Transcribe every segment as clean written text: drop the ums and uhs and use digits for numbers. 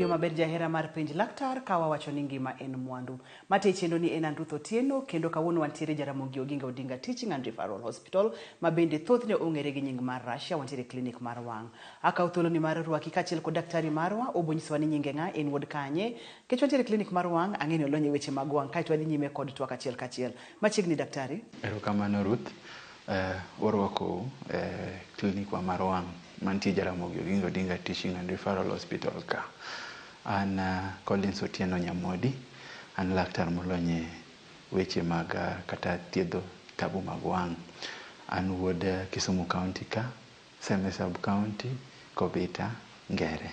Riyo maber jahera mar penj laktar ka wawacho ni ngima en mwandu. Mate chenro ni en an Ruth Otieno kendo kawuono wantiere Jaramogi Oginga Odinga Teaching and Referral Hospital ma bende thothne ong'ere gi nying mar Russia wantiere clinic mar wang'. Akawo thuoloni mar rwaki kaachiel kod daktari marwa obo nyisowa ni nyinge ng'a en wuod kanye. Nikech wantiere clinic mar wang' ang'e ni olony e weche mag wang' kaeto wadhi nyime kod twak achiel kachiel. Machiegni daktari. Erokamano Ruth. Warwakou e klinikwa mar wang' mantie Jaramogi Oginga Odinga Teaching and Referral Hospital ka. An Collins Otieno Nyamodi, an laktar molony e weche mag kata thiedho tabu mag wang'. An wuod Kisumu County ka, Seme Sub County, Kobita, Ngere.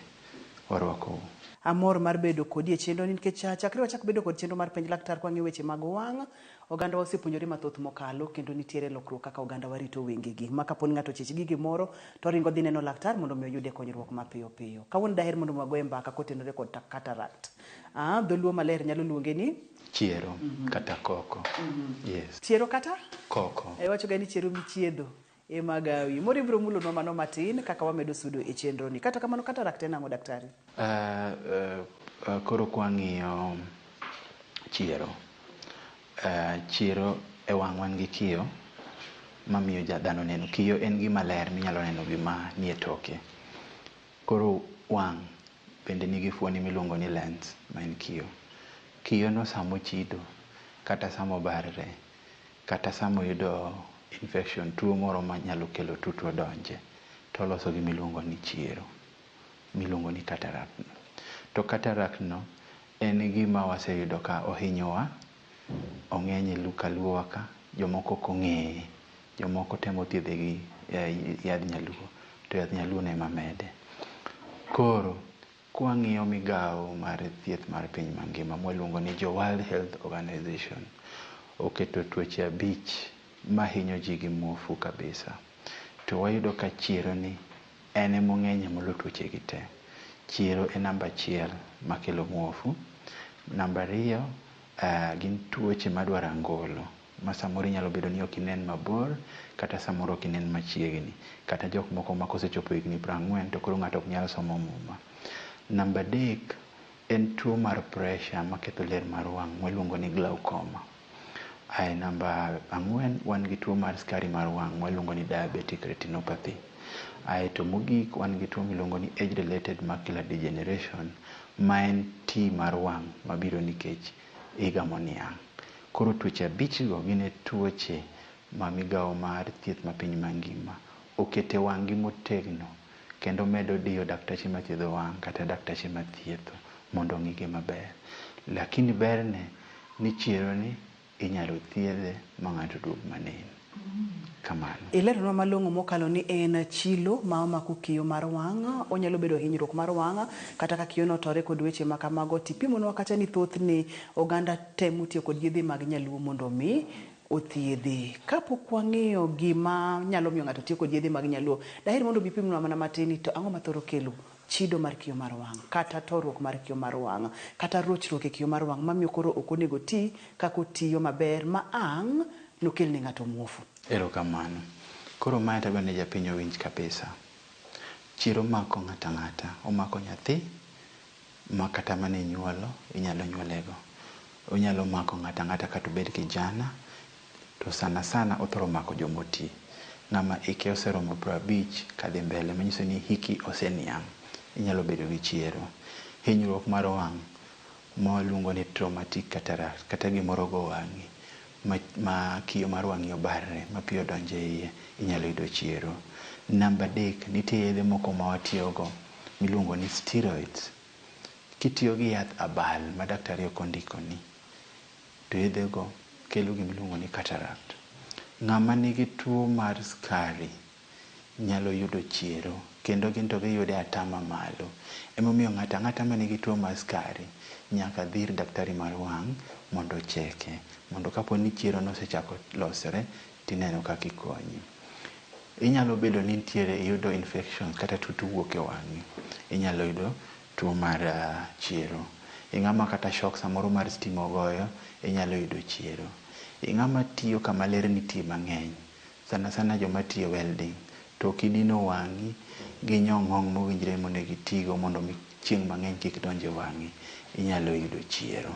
Warwakou. Amor mar bedo kodi e chenro ni nikech chakre wachak bedo kod chenro mar penj laktar kwang'iyo weche mag wang' oganda wa osepuonjore mathoth mokalo kendo nitiere lokruok kaka oganda wa rito wengegi ma kapo ni ng'ato ochich gi gimoro to oringo dhi neno laktar mondo mi oyude konyruok mapiyo piyo. Kawuono daher mondo mi wagoye mbaka kotenore kod cataract. Dholuo maler nyalo luonge ni Chiero kata koko. Yes. Chiero kata? Koko. Iwacho ga ni chiero michiedho ema gawi. Moro ibiro mulonwa mano matin kaka wamedo sudo e chenro ni. Kata kamano cataract en ang'o daktari? Koro kwang'iyo chiero, chiero e wang' wan gi kiyo mamiyo dhano neno. Kiyo en gima ler minyalo neno gima nie toke. Koro wang' bende nigi fuoni miluongo ni lens ma en kiyo. Kiyo no samochido kata samobarre kata samoyudo infection tuo moro manyalo kelo tutu odonje toloso gimiluongo ni chiero miluongo ni cataract no. To cataract no en gima waseyudo ka ohinyowa, ong'eny e kaluowa ka, jomoko ok ong'eye, jomoko temo thiedhe gi yadh nyaluo to yadh nyaluo no ema mede. Koro kwang'iyo migawo mar thieth mar piny mangima mwaluongo ni jo World Health Organization oketo tuoche 5 mahinyo ji gi muofu kabisa. To wayudo ka chiero ni en emong'enye molo tuoche gi te. Chiero e namba 1 makelo muofu. Namba 2 gin tuoche madwaro angolo ma samoro inyalo bedo ni ok inen mabor kata samoro ok inen machiegni kata jok moko ma kosechopo higni 40 to koro ng'ato ok nyal somo muma. Namba 3 en tuo mar pressure maketho ler mar wang' mwaluongo ni glaucoma. Ae namba 4 wan gi tuo mar skari mar wang' mwaluongo ni diabetic retinopathy. Ae to mogik wan gi tuo miluongo ni age related macular degeneration ma en ti mar wang' mabiro nikech higa moniang'. Koro tuoche 5 go gin e tuoche ma migawo mar thieth ma piny mangima okete wang' gi motegno kendo medo diyo daktache mathiedho wang' kata daktache mathietho mondo ong'igi maber. Lakini berne ni chiero ni inyalo thiedhe ma ng'ato duog manen. Kamano. Ileronwa malong'o mokalo ni en chilo ma omako kiyo mar wang', onyalo bedo hinyruok mar wang' kata ka kiyo no otore kod weche ma kamago tipimonwa kata ni thothne oganda temo tiyo kod yedhe mag nyaluo mondo mi othiedhe. Kapok wang'iyo gima nyalo miyo ng'ato tiyo kod yedhe mag nyaluo, daher mondo mi ipimnwa mana matin to ang'o mathoro kelo chido mar kiyo mar wang' kata toruok mar kiyo mar wang' kata rochruok e kiyo mar wang' mamiyo koro ok onego ti kaka otiyo maber ma ang' nokel ne ng'ato muofu. Erokamano. Koro mae to adwa ni japiny owinj kabisa. Chiero mako ng'ato ang'ata. Omako nyathi ma kata mane inyuolo inyalo nyuolego. Onyalo mako ng'ato ang'ata kata obed kijana to sana sana othoro mako jomoti. Ng'ama hike oseromo 50 kadhi mbele manyiso ni hiki oseniang' inyalo bedo gi chiero. Hinyruok mar wang' mwaluongo ni traumatic cataract kata gimoro ogo wang'i ma kiyo mar wang'i obarre ma pi odonjo e iye inyalo yudo chiero. Namba 3 nitie yedhe moko ma watiyogo miluongo ni steroids. Kitiyo gi yath abal ma daktari ok ondikoni to yedhego kelo gimiluongo ni cataract. Ng'ama nigi tuo mar skari nyalo yudo chiero kendo gin to giyude atama malo. Emomiyo ng'ato ang'ata manigi tuo mar skari nyaka dhi ir daktari mar wang' mondo ocheke mondo kapo ni chiero nosechako losore tineno kaka ikonyi. Inyalo bedo ni nitiere iyudo infection kata tutu wuok e wang'i, inyalo yudo tuo mar chiero. Ing'ama kata shock samoro mar stima ogoyo, inyalo yudo chiero. Ing'ama tiyo kama ler nitie mang'eny, sana sana joma tiyo welding, to ok idino wang'i gi nyong'ong' mowinjore monego itigo mondo mi chieng' mang'eny kik donj e wang'i, inyalo yudo chiero.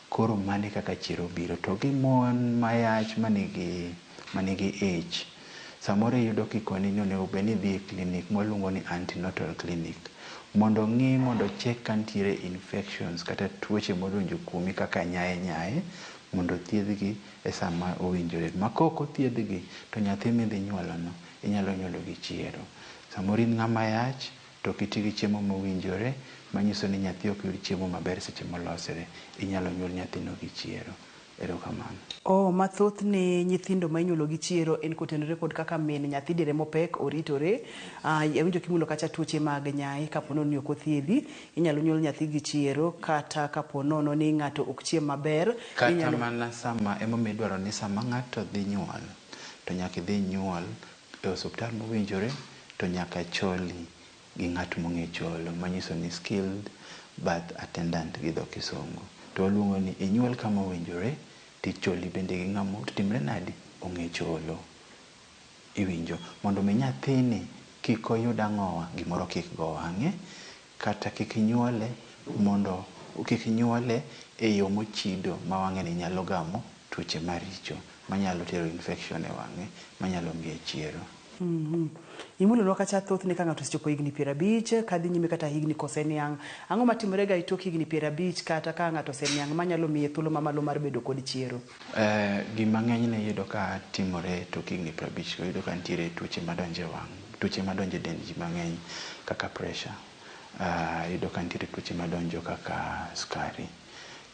Koro mano e kaka chiero biro. To gi mon mayach manigi ich, samoro iyudo kikoni ni onego bed ni idhi e clinic mwaluongo ni antenatal clinic mondo ong'i mondo o check ka nitiere infections kata tuoche modonjo kuomi kaka nyaye nyaye mondo othiedhgi e sama owinjore. Ma kok othiedhgi to nyathi midhi nyuolono inyalo nyuolo gi chiero. Samoro in ng'ama yach to ok iti gi chiemo mowinjore manyiso ni nyathi ok yud chiemo maber seche molosre. Inyalo nyuol nyathino gi chiero. Erokamano. Oh, mathoth ne nyithindo ma inyuolo gi chiero en kotenore kod kaka min nyathi diere mopek oritore. Awinjo kimulo kacha tuoche mag nyayi kapo nono ni ok othiedhi, inyalo nyuol nyathi gi chiero kata kapo nono ni ng'ato ok chiem maber. Kata inyalo... mana sama emomiyo idwaro ni sama ng'ato dhi nyuol to nyaka idhi nyuol e osuptal mowinjore to nyaka choli gi ng'at mong'e cholo manyiso ni skilled birth attendant gi dho kisungu. To waluongo ni inyuol kama owinjore ticholi bende gi ng'ama otimre nadi ong'e cholo. Iwinjo? Mondo mi nyathini kik oyud ang'owa, gimoro kik go wang'e, kata kik nyuole mondo kik nyuole e yo mochido ma wang'e ni nyalo gamo tuoche maricho manyalo tero infection e wang'e manyalo miye chiero. Imulonwa kacha thothne ka ng'ato osechopo higni 50 kadhi nyime kata higni koseniang'. Ang'o matimore ga e tok higni 50 kata ka ng'ato oseniang' manyalo miye thuolo mamalo mar bedo kod chiero? Gima ng'enyne iyudo ka timore tok higni 50 iyudo ka nitiere tuoche madonjo e wang', tuoche madonjo e dend ji mang'eny kaka pressure. Iyudo ka nitiere tuoche madonjo kaka sukari.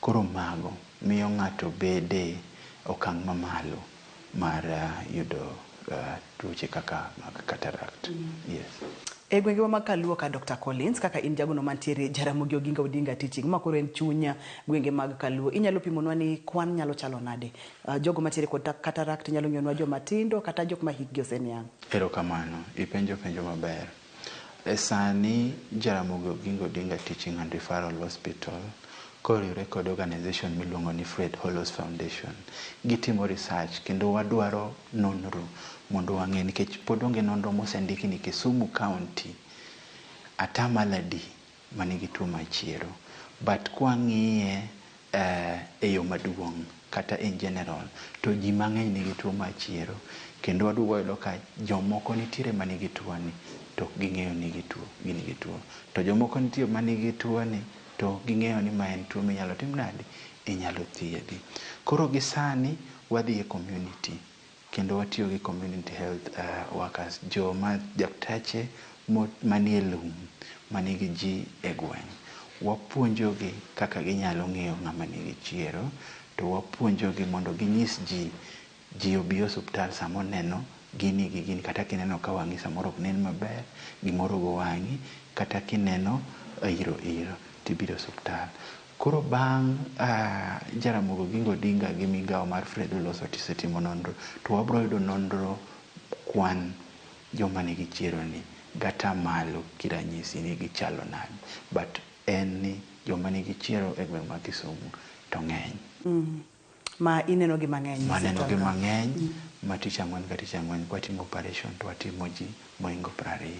Koro mago miyo ng'ato bede okang' mamalo mar yudo tuoche kaka mag cataract. Yes. E gwengewa mag Kaluo ka Dr. Collins, kaka in jagono mantiere Jaramogi Oginga Odinga Teaching, ma koro en chuny gwenge mag Kaluo, inyalo pimonwa ni kwan nyalo chalo nade? Jogo mantiere kod cataract nyalo ng'iyonwa joma tindo kata jok ma hikgi oseniang'. Erokamano, ipenjo penjo maber. E sani Jaramogi Oginga Odinga Teaching and Referral Hospital koriwre kod organization miluongo ni Fred Hollows Foundation gitimo research kendo wadwaro nonro mondo wang'e nikech pod onge nonro mosendiki ni Kisumu County atamalo adi manigi tuo mar chiero. But kwang'iye e yo maduong' kata in general to ji mang'eny nigi tuo mar chiero kendo waduogo wayudo ka jomoko nitiere manigi tuo ni to ok ging'eyo ni gin gi tuo. To jomoko nitie manigi tuo ni to ok ging'eyo ni ma en tuo minyalo tim nadi, inyalo thiedhi. Koro gi sani wadhi e community kendo watiyo gi community health workers, joma daktache manie lum manigi ji e gweng'. Wapuonjogi kaka ginyalo ng'eyo ng'ama nigi chiero to wapuonjogi mondo ginyis ji, ji obi e osuptal sama oneno gini gi gini kata kineno ka wang'i samoro ok nen maber, gimoro go wang'i kata kineno iro iro tibiro e osuptal. Koro bang' Jaramogi Oginga Odinga gi migao mar Fred Hollows osetimo nonro to wabro yudo nonro kwan joma nigi chiero ni gatamalo kiranyisi ni gichalo nade. But en ni joma nigi chiero e gweng' ma Kisumu to ng'eny. Ma ineno gi mang'eny. Maneno gi mang'eny ma tich ang'wen ka tich ang'wen kwatimo operation to watimo ji mohingo 20.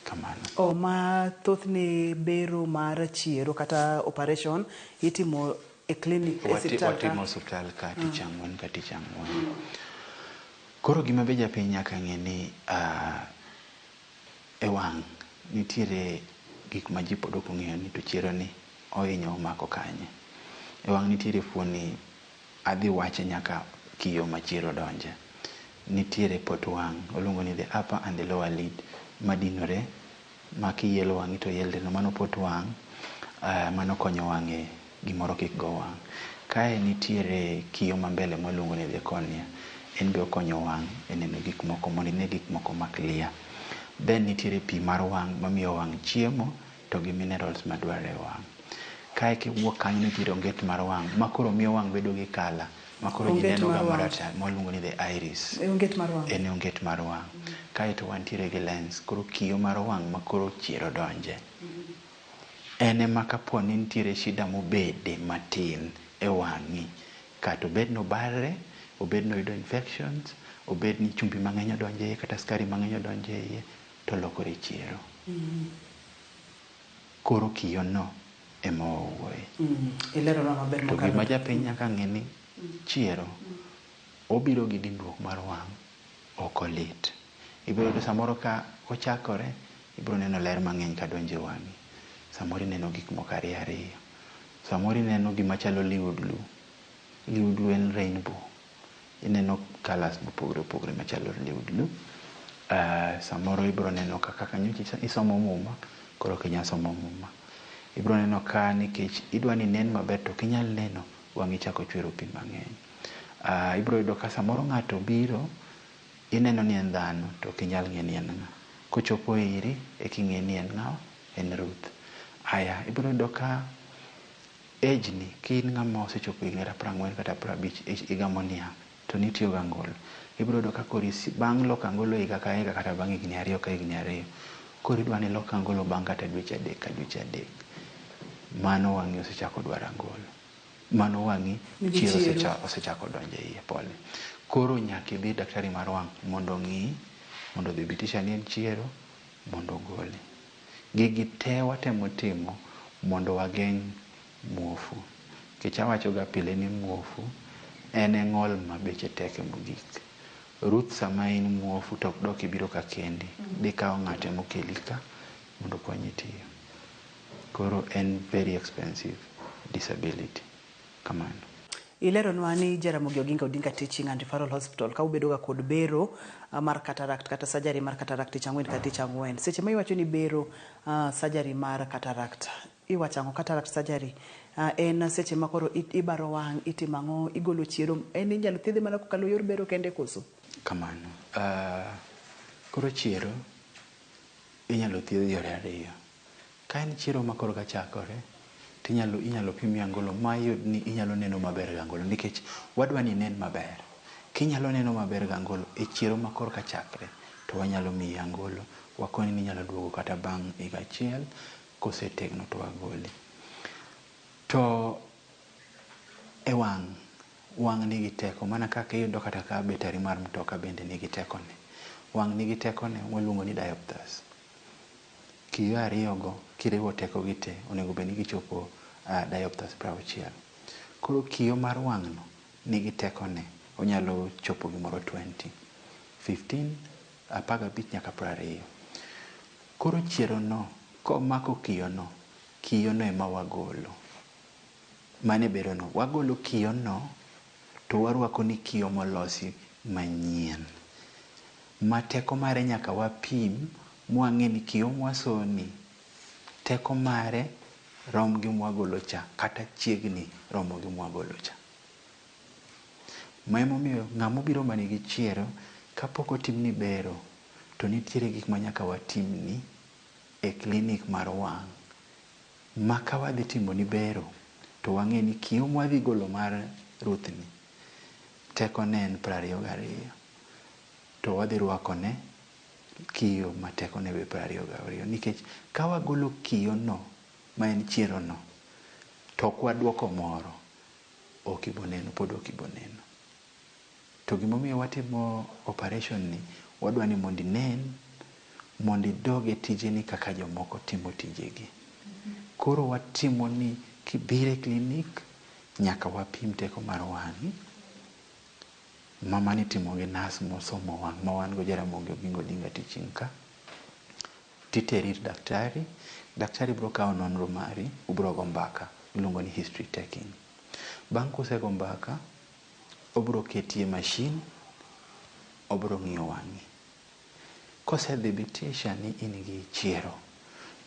Kamano. O ma thothne bero mar chiero kata operation itimo e clinic e osiptal ka? Watimo osiptal ka tich ang'wen ka tich ang'wen. Koro gima be japiny nyaka ng'e ni e wang' nitiere gik ma ji pod ok ong'eyo ni to chiero ni ohinyo omako kanye. E wang' nitiere fuoni adhi wache nyaka kiyo ma chiero donje. Nitiere pot wang' oluongo ni the upper and the lower lid madinore ma kielo wang'i to yelre no mano pot wang' mano konyo wang' e gimoro kik go wang'. Kae nitiere kiyo ma mbele mwaluongo ni the cornea en be okonyo wang' e neno gik moko mondo ine gik moko ma clear. Then nitiere pi mar wang' mamiyo wang' chiemo to gi minerals madwarore e wang'. Kae kiwuok kanyo nitiere onget mar wang' ma koro miyo wang' bedo gi colour ma koro ji Onget neno ga mar wang'. marachar mwaluongo ni the iris. E onget mar wang'. En e onget mar wang'. Kae to wantiere gi lens koro kiyo mar wang' ma koro chiero donje. En ema kapo ni nitiere shida mobede matin e wang'i kata obed ni obarre, obed ni oyudo infections, obed ni chumbi mang'eny odonjo e iye kata sukari mang'eny odonjo e iye to olokore chiero. Koro kiyo no ema wawuoye. Ileronwa maber To mokalo. gima japiny nyaka ng'e ni chiero obiro gi dinruok mar wang' ok olit. Ibiro yudo samoro ka ochakore ibiro neno ler mang'eny kadonjo e wang'i. Samoro ineno gik moko ariyo ariyo. Samoro ineno gima chalo liudlu. Liudlu en rainbow. Ineno colours mopogore opogore machalo liudlu. Samoro ibiro neno kaka nyocha isomo muma, koro ok inyal somo muma. Ibiro neno ka nikech idwa ni inen maber to ok inyal neno, wang'i chako chwero pi mang'eny. Ibiro yudo ka samoro ng'ato biro, ineno ni en dhano to ok inyal ng'e ni en ng'a. Kochopo iri, eka ing'e ni en ng'a, en Ruth. Aya, ibiro yudo ka age ni, ka in ng'ama osechopo higni kata 40 kata 50, igamo niang' to nitiyo gi angolo. Ibiro yudo ka koro bang' loko angolo higa ka higa kata bang' higni 2 ka higni 2, koro idwa ni ilok angolo bang' kata dweche 3 ka dweche 3. Mano wang'i osechako dwaro angolo. Mano wang'i Nigi chiero chiero. osechako donjo e iye pole. Koro nyaka idhi daktari mar wang' mondo ong'i, mondo odhibitisha ni en chiero, mondo ogole. Gigi te watemo timo mondo wageng' muofu. Nikech awacho ga pile ni muofu en e ng'ol ma beche tek mogik. Ruth sama in muofu to ok dok ibiro ka kendi. Dikawo ng'ato emokeli ka mondo okonyi tiyo. Koro en very expensive disability. Kamano. Ileronwa ni Jaramogi Oginga Odinga Teaching and Referral Hospital ka ubedo ga kod bero mar cataract kata surgery mar cataract tich ang'wen ka tich ang'wen. Seche ma iwacho ni bero surgery mar cataract, iwacho ang'o? Cataract surgery en seche ma koro ibaro wang', itimo ang'o, igolo chiero, en inyalo thiedhe mana kokalo yor bero kende koso? Kamano. Koro chiero inyalo thiedh yore ariyo. Ka en chiero ma koro ka chakore, to inyalo pimi angolo ma iyud ni inyalo neno maber gi angolo nikech wadwa ni inen maber. Kinyalo neno maber gi angolo e chiero ma koro ka chakre, to wanyalo miyi angolo, wakoni ni inyalo duogo kata bang' higa achiel, kosetegno to wagole. To e wang', wang' nigi teko mana kaka iyudo kata ka betari mar mtoka bende nigi tekone. Wang' nigi tekone waluongo ni diopters. Kiyo ariyogo kiriwo teko gi te onego bed ni gichopo diopters 60. Koro kiyo mar wang' no nigi tekone, onyalo chopo gimoro 20, 15, 15 nyaka 20. Koro chiero no komako kiyo no, kiyo no ema wagolo. Mano e bero no, wagolo kiyo no to warwako ni kiyo molosi manyien. Ma teko mare nyaka wapim mwang'e ni kiyo mwasoni teko mare rom gi mwagolo cha kata chiegni romo gi mwagolo cha. Ma emomiyo ng'ama obiro manigi chiero kapok otimni bero to nitiere gik ma nyaka watimni e klinik mar wang' ma ka wadhi timoni bero to wang'e ni kiyo mwadhi golo mar Ruth ni tekone en 22 to wadhi rwakone kiyo ma tekone be 22 nikech ka wagolo kiyo no ma en chiero no to ok waduoko moro ok ibo neno, pod ok ibo neno. To gimomiyo watimo operation ni wadwa ni mondo inen, mondo idog e tijeni kaka jomoko timo tijegi. Koro watimo ni kibiro e klinik nyaka wapim teko mar wang'i. Mama ni timo gi nas mosomo wang' ma wan go Jaramogi Oginga Odinga Teaching ka. Titeri ir daktari, daktari biro kawo nonro mari, ubiro go mbaka, iluongo ni history taking. Bang' kusego mbaka, obiro keti e machine, obiro ng'iyo wang'i. Kosedhibitisha ni in gi chiero,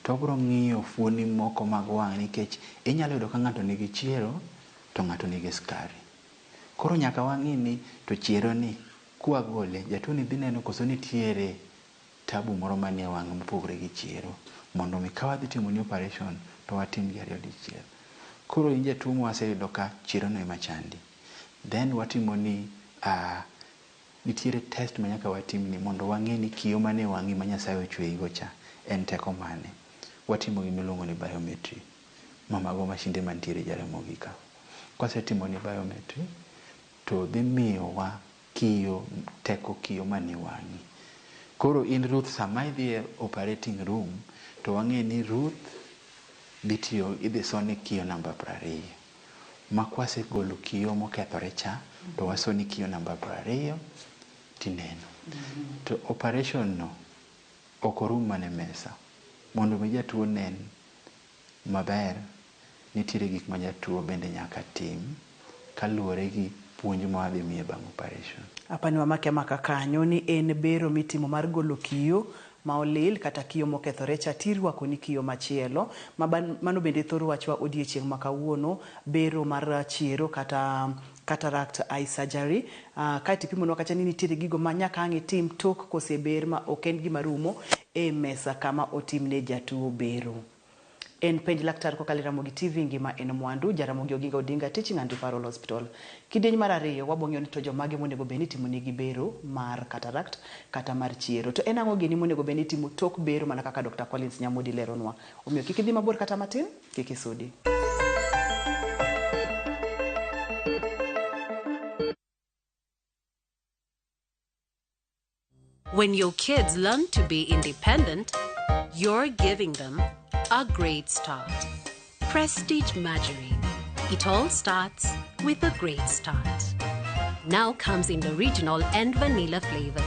to obiro ng'iyo fuoni moko mag wang' nikech inyalo yudo ka ng'ato nigi chiero to ng'ato nigi sukari. Koro nyaka wang'i ni to chiero ni kwagole, jatuo ni dhi neno koso nitiere tabu moro manie wang'e mopogore gi chiero mondo mi ka wadhi timo ni operation to watim gi ariyo dichiel. Koro in jatuo mwaseyudo ka chiero no ema chandi. Then watimo ni nitiere test ma nyaka watimni mondo wang'e ni kiyo mane wang'i ma Nyasaye ochweyi go cha en teko mane. Watimo gima iluongo ni biometry. Ma mago mashinde mantiere Jaramogi ka. Kwasetimo ni biometry to dhi miyowa kiyo, teko kiyo manie wang'i. Koro in Ruth sama idhi e operating room to wang'e ni Ruth dhi tiyo idhi sone kiyo namba 20. Ma kwasegolo kiyo mokethore cha to wasoni kiyo namba 20 tineno. To operation no ok orum mana e mesa. Mondo mi jatuo nen maber, nitiere gik ma jatuo bende nyaka tim kaluwore gi puonj ma wadhi miye bang' operation. Apani wamake amaka kanyo ni en bero mitimo mar golo kiyo ma olil kata kiyo mokethore cha tirwako ni kiyo machielo. Mano bende thoro wachwa odiechieng' ma kawuono, bero mar chiero kata cataract eye surgery. Kaeto ipimonwa kacha ni nitiere gigo ma nyaka ang' itim tok koseber ma ok en gima rumo e mesa kama otimne jatuo bero. En penj laktar kokalo e Ramogi TV ngima en mwandu, Jaramogi Oginga Odinga Teaching and Referral Hospital. Kidieny mar ariyo wabong'iyo ni to jomage monego bed ni itimo negi bero mar cataract kata mar chiero. To en ang'o gini monego bed ni itimo tok bero mana kaka Dr. Collins Nyamodi leronwa. Omiyo kik idhi mabor kata matin, kik isudi. When your kids learn to be independent, you're giving them a great start. Prestige Margarine. It all starts with a great start. Now comes in the original and vanilla flavor.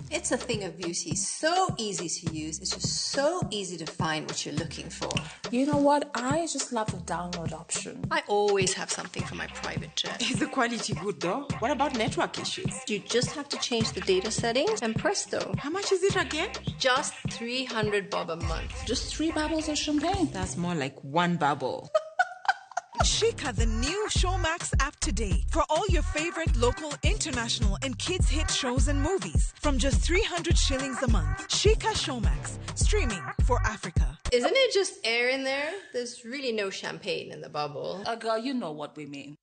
It's a thing of beauty, so easy to use. It's just so easy to find what you're looking for. You know what? I just love the download option. I always have something for my private jet. Is the quality good though? What about network issues? You just have to change the data settings and presto. How much is it again? Just 300 bob a month. Just 3 bubbles of champagne. That's more like 1 bubble. Shika the new Showmax app today for all your favorite local, international, and kids hit shows and movies from just 300 shillings a month. Shika Showmax, streaming for Africa. Isn't it just air in there? There's really no champagne in the bubble. Girl, you know what we mean.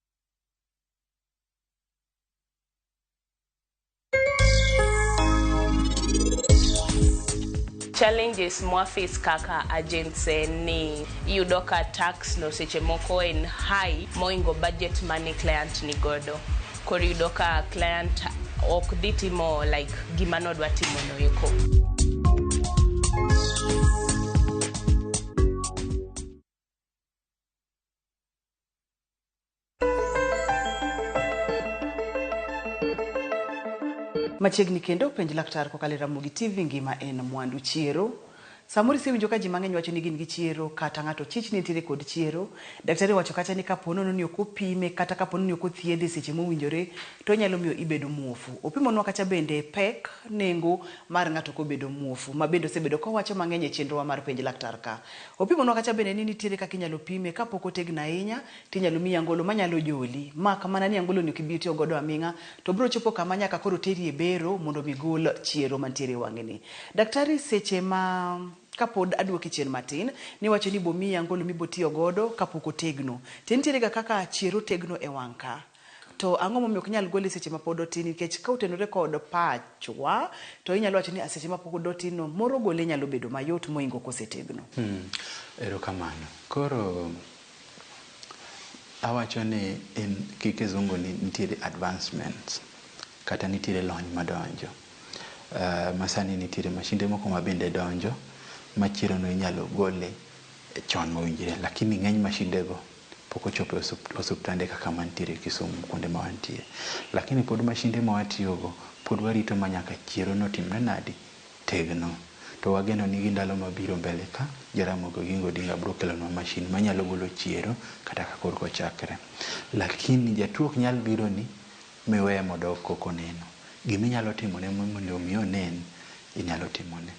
Challenges mwa face kaka agents en ni iyudo ka tax no seche moko en high moingo budget mane client ni godo. Koro iyudo ka client ok dhi timo like gima nodwa timo no eko. Machiegni kendo penj laktar kokalo e Ramogi TV ngima en mwandu chiero. Samoro isewinjo ka ji mang'eny wacho ni gin gi chiero kata ng'ato chich ni nitiere kod chiero. Daktari owacho kacha ni kapo nono ni ok opime kata kapo ni ok othiedhe seche mowinjore to onyalo miyo ibedo muofu. Opimonwa kacha bende pek nengo mar ng'ato kobedo muofu ma bende osebedo kowacho mang'eny e chenrowa mar penj laktar ka. Opimonwa kacha bende ni nitiere kaka inyalo pime kapok otegno ahinya tinyalo miyi angolo manyalo joli. Mak mana ni angolo ni ok ibi tiyo godo aming'a to biro chopo kama nyaka koro teri e bero mondo mi gol chiero mantiere e wang'e ni. Daktari seche ma kapod aduoki chien matin niwacho ni bomiyi angolo mibotiyo godo kapok otegno. To nitiere ga kaka chiero tegno e wang' ka. To ang'o momiyo ok nyal gole seche ma pod otin nikech ka otenore kod pachwa to inyalo wacho ni seche ma pod otin no moro gole nyalo bedo mayot moingo kosetegno. Erokamano. Koro awacho ni en kikizungu ni nitiere advancements kata nitiere lony madonjo. Masani nitiere mashinde moko ma bende donjo ma chiero no inyalo gole chon mowinjore, lakini ng'eny mashinde go pok ochopo e osuptande kaka mantiere Kisumu kuonde ma wantie. Lakini pod mashinde ma watiyogo pod warito ma nyaka chiero no timre nadi? Tegno. To wageno ni gi ndalo mabiro mbele ka Jaramogi Oginga Odinga biro kelonwa mashin manyalo golo chiero kata ka korka ochakre. Lakini jatuo ok nyal biro ni miweye modog kok oneno. Giminyalo timone mondo mi onen, inyalo timone.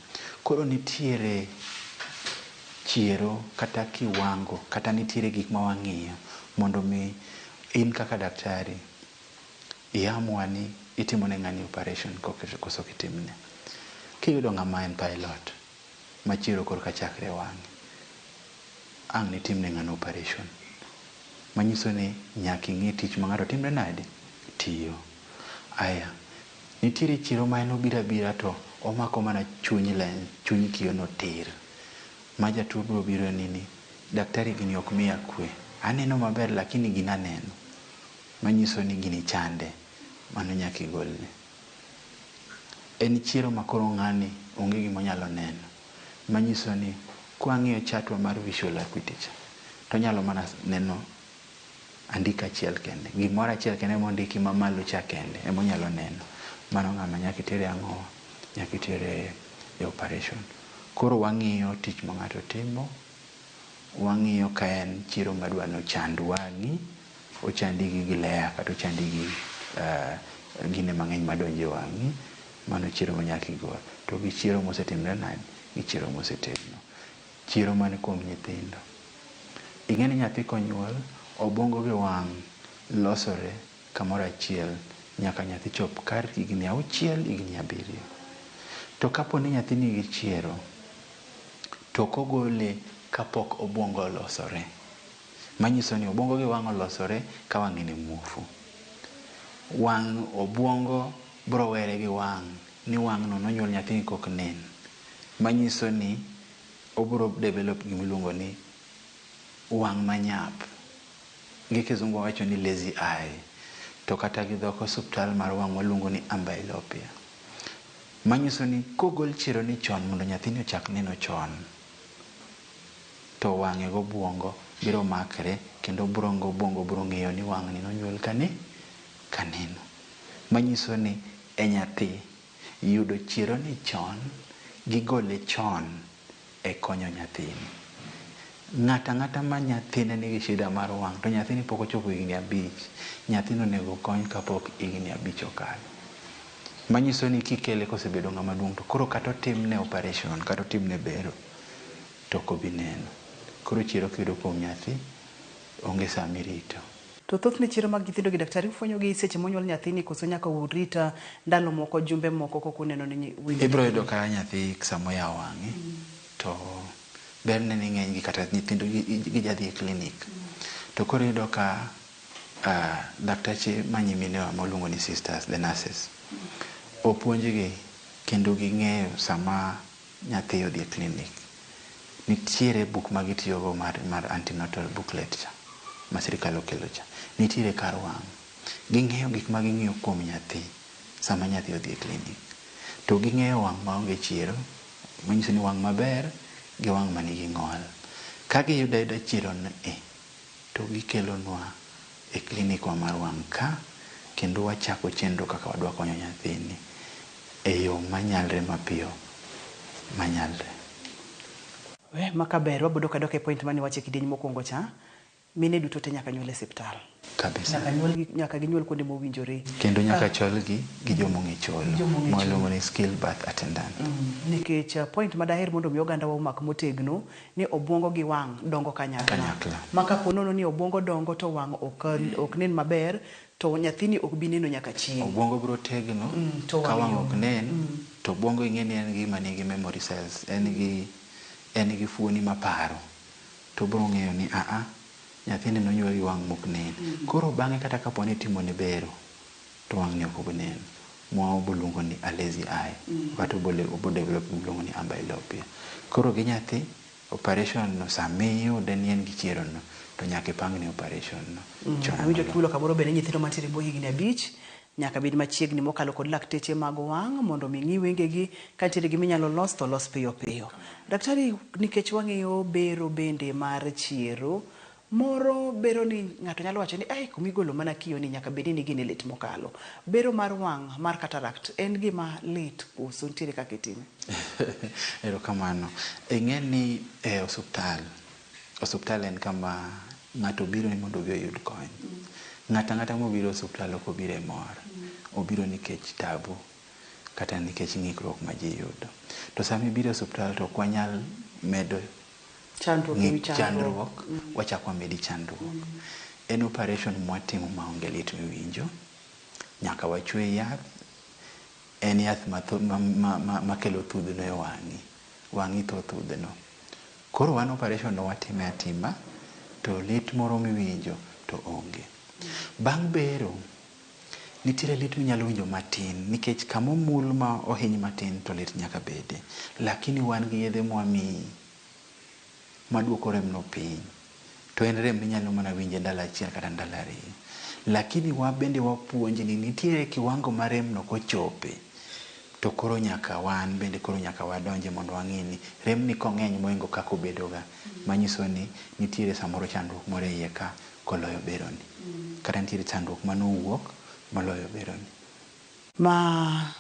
Koro nitiere chiero kata kiwango kata nitiere gik ma wang'iyo mondo mi in kaka daktari iamua ni itimo ne ng'ani operation koso ok itimne. Kiyudo ng'ama en pilot ma chiero korka chakre e wang'e, ang' nitimne ng'ano operation. Manyiso ni nyaka ing'i tich ma ng'ato timre nade? Tiyo. Aya, nitiere chiero ma en obiro abira to omako mana chuny lens, chuny kiyo no tir. Ma jatuo biro biro ni ni daktari gini ok miya kwe. Aneno maber lakini gini aneno. Manyiso ni gini chande. Mano nyaka igolne. En chiero ma koro ng'ani onge gima onyalo neno. Manyiso ni kwang'iyo chatwa mar visual acuity cha, to onyalo mana neno andika achiel kende. Gimoro achiel kende mondiki mamalo cha kende ema onyalo neno. Mano ng'ama nyaka itere ang'o? Nyaka itere e operation. Koro wang'iyo tich ma ng'ato timo, wang'iyo ka en chiero madwa ni ochand wang'i, ochandi gi glare kata ochandi gi gine mang'eny madonjo e wang'i, mano chiero ma nyaka igol. To gi chiero mosetimre nade? Gi chiero mosetegno. Chiero man kuom nyithindo. Ing'e ni nyathi konyuol, obwongo gi wang' losore kamoro achiel nyaka nyathi chop kar higni 6, higni 7. To kapo ni nyathi nigi chiero, to ok ogole kapok obwongo olosore. Manyiso ni obwongo gi wang' olosore ka wang' en muofu. Wang' obwongo biro were gi wang' ni wang' no nonyuol nyathini kok nen. Manyiso ni obiro develop gima iluongo ni wang' manyap. Gi kizungu wawacho ni lazy eye. To kata gi dhok osuptal mar wang' waluongo ni amblyopia. Manyiso ni kogol chiero ni chon mondo nyathini ochak neno chon, to wang'e gobwongo biro makre kendo obwongo biro ng'eyo ni wang'ni nonyuol kane kaneno. Manyiso ni e nyathi yudo chiero ni chon gigole chon e konyo nyathini. Ng'ato ang'ata ma nyathine nigi shida mar wang' to nyathini pok ochopo higni 5, nyathino onego kony kapok higni 5 okalo. Manyiso ni kikele kosebedo ng'ama duong' to koro kata otimne operation kata otimne bero to ok obi neno. Koro chiero kiyudo kuom nyathi, onge sama irito. To thothne chiero mag nyithindo gi daktari ufwenyo gi seche monyuol nyathini koso nyaka urit ndalo moko, jumbe moko koka uneno ni winjo. Ibiro yudo ka nyathi sama oyawo wang'e to berne ni ng'eny gi kata nyithindo gijadhi e klinik. To koro iyudo ka daktache ma nyiminewa maluongo ni sisters, the nurses, opuonjgi kendo ging'eyo sama nyathi odhi e klinik. Nitiere buk ma gitiyogo mar antenatal booklet cha ma sirikal okelo cha. Nitiere kar wang'. Ging'eyo gik ma ging'iyo kuom nyathi sama nyathi odhi e klinik. To ging'eyo wang' maonge chiero, manyiso ni wang' maber gi wang' manigi ng'ol. Ka giyudo ayuda chiero ni e, to gikelonwa e klinikwa mar wang' ka, kendo wachako chenro kaka wadwa konyo nyathini e yo manyalre mapiyo manyalre. We, maka ber, wabodo kadok e point mane wache kidieny mokwongo cha, mine duto te nyaka nyuol e osiptal. Kabisa. Nyaka ginyuol kuonde mowinjore. Kendo nyaka cholgi gi joma ong'e cholo, ma iluongo ni skilled birth attendant. Nikech point madaher mondo mi oganda wa omak motegno ni obwongo gi wang' dongo kanyakla. Kanyakla. Ma kapo nono ni obwongo dongo to wang' ok nen maber, to nyathini ok bi neno nyaka chieng'. Obwongo biro tegno, to ka wang' ok nen, to obwongo ing'e ni en gima nigi memory cells, en gi fuoni maparo. To obiro ng'eyo ni aa, nyathini nonyuol gi wang' mok nen. Koro bang'e kata kapo ni itimone bero, to wang'ni ok obi neno. Ma oboluongo ni a lazy eye. Kata obo develop gimiluongo ni amblyopia. Koro gi nyathi, operation no sama iyude ni en gi chiero no, to nyaka ipangne operation no. Chon Awinjo moloyo. kiwulo kamoro bende nyithindo mantiere e bwo higni 5 nyaka bed machiegni mokalo kod lakteche mag wang' mondo mi ng'i wengegi ka nitiere gima inyalo los to los piyo piyo. Daktari, nikech wang'iyo bero bende mar chiero, moro bero ni ng'ato nyalo wacho ni ai kumigolo mana kiyo ni nyaka bed ni gini lit mokalo. Bero mar wang' mar cataract en gima lit koso nitiere kaka itime? Erokamano. Ing'e ni e osuptal, osuptal en kama ng'ato biro ni mondo obi oyud kony. Ng'ato ang'ata mobiro e osuptal ok obiro e mor. Obiro nikech tabu kata nikech ng'ikruok ma ji yudo. To sama ibiro e osuptal to ok wanyal medo Chandruok ewi chandruok. Wachak wamedi chandruok. En operation mwatimo maonge lit miwinjo. Nyaka wachwe yath. En yath makelo thudhno e wang'i. Wang'i tho thudhno. Koro wan operation no watime atima, to lit moro miwinjo to onge. Bang' bero, nitiere lit minyalo winjo matin, nikech kama omul ma ohiny matin to lit nyaka bede. Lakini wan gi yedhe mwamiyi maduoko rem no piny. To en rem minyalo mana winje ndalo 1 kata ndalo 2. Lakini wa bende wapuonji ni nitiere kiwango mar rem no kochope, To koro nyaka wan bende koro nyaka wadonje mondo wang'e ni rem ni kong'eny mohingo kaka obedoga. Manyiso ni nitiere samoro chandruok moro e iye ka koloyo beroni. Kata nitiere chandruok manowuok moloyo beroni. Ma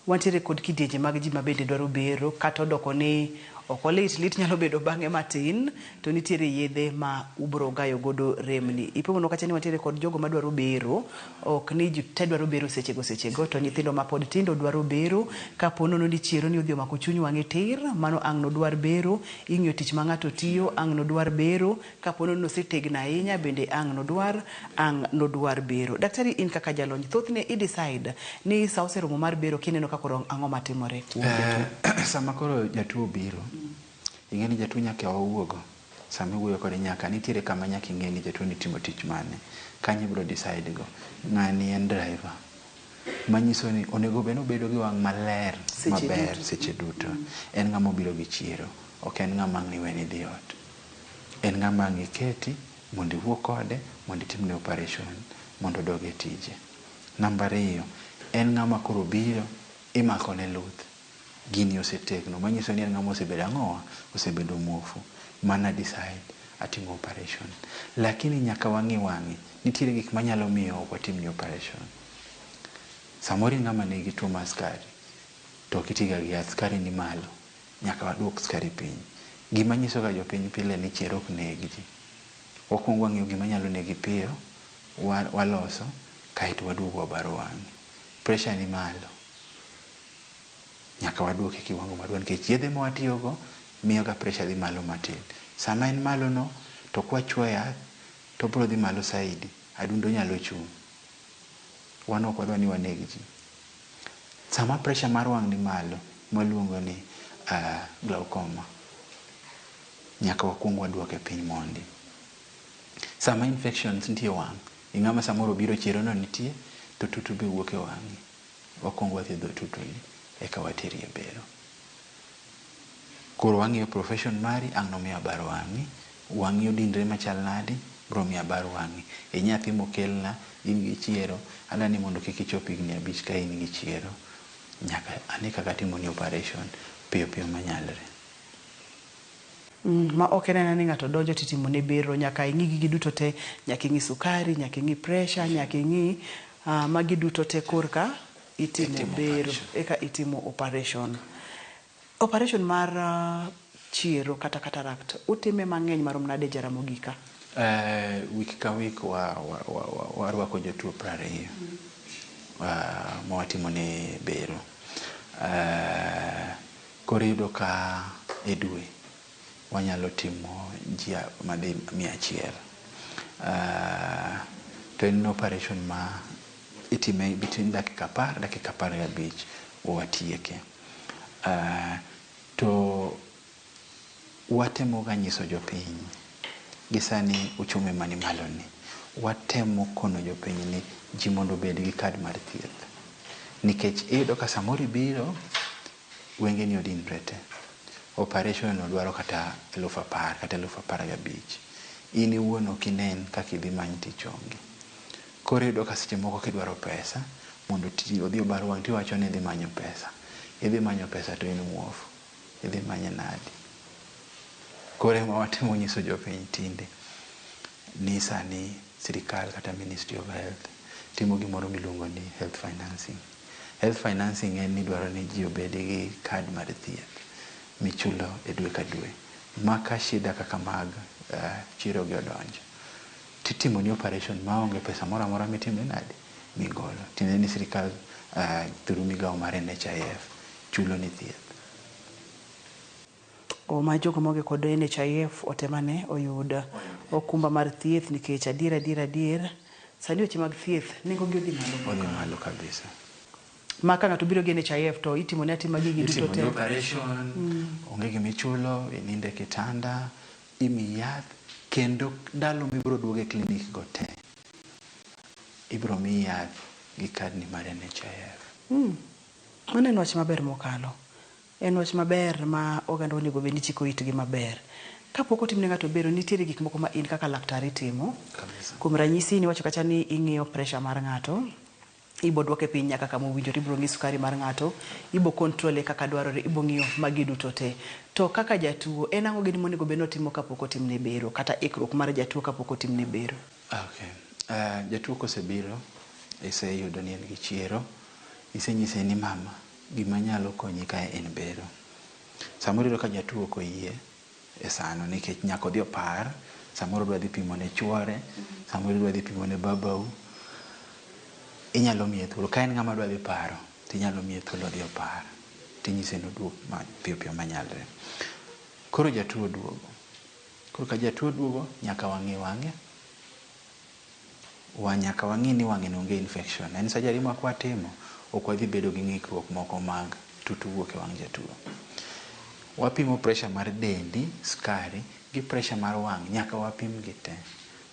wantiere kod kidienje mag ji mabende dwaro bero kata odoko ni ok olit, lit nyalo bedo bang'e matin to nitiere yedhe ma ubro gayo godo remni. Ipomono kacha ni wantiere kod jogo madwaro bero, ok ni ji te dwaro bero sechego sechego to nyithindo mapod tindo dwaro bero. Kapo nono ni chiero ni odhi omako chuny wang'e tir, mano ang' nodwar bero. Ing'iyo tich ma ng'ato tiyo, ang' nodwar bero. Kapo nono ni osetegno ahinya bende ang' nodwar bero. Daktari in kaka jalony, thothne i decide ni sa oseromo mar bero kineno ka koro ang'o matimore kuom jatuo? Sama koro jatuo obiro, ing'e ni jatuo nyaka wawuogo. Sama iwuoyo kode nyaka nitiere kama nyaka ing'e ni jatuo ni timo tich mane. Kanyo ibiro decide go. Ng'ani en driver. Manyiso ni onego bed ni obedo gi wang' maler maber seche duto. En ng'ama obiro gi chiero. Ok en ng'ama ang' iwe ni dhi ot. En ng'ama ang' iketi mondo iwuo kode mondo itimne operation mondo odog e tije. Namba 2, en ng'ama koro biro imakone luth. Gini osetegno, manyiso ni en ng'ama osebedo ang'owa, osebedo muofu. Mana decide atimo operation. Lakini nyaka wang'i wang'e, nitiere gik manyalo miyo ok watimni operation. Samoro in ng'ama nigi tuo mar sukari, to ok itiga gi yath, sukari ni malo, nyaka waduok sukari piny. Gima nyiso ga jopiny pile ni chiero ok neg ji. Wakuongo wang'iyo gima nyalo negi piyo, waloso, kaeto waduogo wabaro wang'e. Pressure ni malo, nyaka waduoke kiwango maduong' nikech yedhe ma watiyogo miyo ga pressure dhi malo matin. Sama en malo no, to kwachuo yath, to obiro dhi malo saidi, adundo nyalo chung'. Wan ok wadwa ni waneg ji. Sama pressure mar wang' ni malo, mwaluongo ni glaucoma, nyaka wakuong waduoke piny mondi. Sama infections nitie e wang', ing'ama samoro biro chiero no nitie, to tutu be wuok e wang'i. Wakuongo wathiedho tutu ni, eka wateri e bero. Koro wang'iyo profession mari, ang' nomiyo abaro wang'i, wang'i odinre machal nadi, biro miyo abar wang'i. E nyathi mokelna, in gi chiero, adwa ni mondo kik ichop higni 5 ka in gi chiero. Nyaka ane kaka atimoni operation piyo piyo manyalre. Ma ok en anena ni ng'ato donjo titimo ne bero, nyaka ing'i gigi duto te, nyaka ing'i sukari, nyaka ing'i pressure, nyaka ing'i magi duto te korka itimo bero, eka itimo operation. Operation mar chiero kata cataract, utime mang'eny marom nade Jaramogi ka? Wik ka wik warwako jotuo 20 ma watimo ne bero. Koro iyudo ka e dwe wanyalo timo ji madhi 100. To en operation ma itime between dakika 10 dakika 15 watieke. To watemo ga nyiso jopiny gi sani uchumi mani malo ni, watemo kono jopiny ni ji mondo obed gi kad mar thieth. Nikech iyudo ka samoro ibiro, wengeni odinre te. Operation no dwaro kata 10,000 kata 15,000. In iwuon ok inen kaka idhi many tich onge. Koro iyudo ka seche moko kidwaro pesa mondo odhi obar wang' tiwacho ni idhi manyo pesa. Idhi manyo pesa to in muofu. Idhi manye nadi? Koro ema watemo nyiso jopiny tinde ni sani sirikal kata Ministry of Health timo gimoro miluongo ni health financing. Health financing en ni dwaro ni ji obed gi kad mar thieth michulo e dwe ka dwe. Ma ka shida kaka mag chiro gi odonjo, titimo ni operation maonge pesa moro amora mitime nade migolo. Tiende ni sirikal through migawo mar NHIF chulo ni thieth. Ma jogo maonge kod NHIF otemane oyud okumba mar thieth nikech adier adier adier sani weche mag thieth nengo gi odhi malo. Odhi malo kabisa. Ma ka ng'ato biro gi NHIF to itimo ne atima gigi duto te. Itimo operation, onge gima ichulo, ininde kitanda, imiyi yath, kendo ndalo mibiro duogo e klinik go te, ibiro miyi yath gi kad ni mar NHIF. Mano en wach maber mokalo. En wach maber ma oganda onego bed ni chiko itgi maber. Kapok otim ne ng'ato bero, nitiere gik moko ma in kaka laktar itimo. Kuom ranyisi, niwacho kacha ni ing'iyo pressure mar ng'ato, Ibo duoke piny nyaka kama owinjore, ibiro ng'i sukari mar ng'ato, ibo control kaka dwarore, ibo ng'iyo magi duto te. To kaka jatuo, en ang'o gini monego bed ni otimo kapok otimne bero, kata ikruok mar jatuo kapok otimne bero? Okay. Jatuo kosebiro, iseyudo ni en gi chiero, isenyise ni mama, gima nyalo konyi kae en bero. Samoro iyudo ka jatuo ok oyie e sano nikech nyaka odhi opar, samoro odwa dhi pimo ne chuore, samoro odwa dhi pimo ne babau. Inyalo miye thuolo, ka en ng'ama dwa dhi paro, tinyalo miye thuolo odhi opar. Tinyise ni oduog piyo piyo manyalre. Koro jatuo duogo. Koro ka jatuo duogo, nyaka wang'i wang'e. Nyaka wang'i ni wang'e no onge infection. En surgery ma kwatimo, ok wadhi bedo gi ng'ikruok moko mag tutu wuok e wang' jatuo. Wapimo pressure mar dendi, sukari, gi pressure mar wang', nyaka wapim gi te,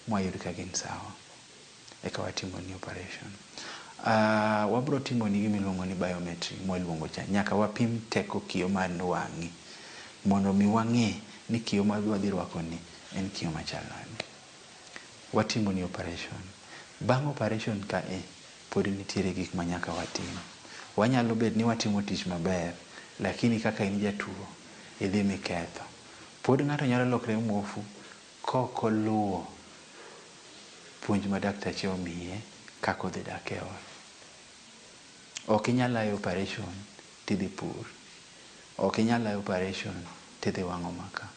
mwayud ka gin sawa. Eka watimo ni operation. Wabro timo ni gima iluongo ni biometry, mwaluongo cha. Nyaka wapim teko kiyo mar wang'i, mondo mi wang'e ni kiyo ma wadhi rwako ni en kiyo machal nade. Watimo ni operation. Bang' operation ka e, pod nitiere gik ma nyaka watim. Wanyalo bet ni watimo tich maber, lakini kaka in jatuo, idhi miketho. Pod ng'ato nyalo lokre muofu kok oluwo puonj ma daktache omiye kaka odhi dak e ot. Ok inyal aye operation tidhi pur. Ok inyal aye operation tidhi wang'o maka.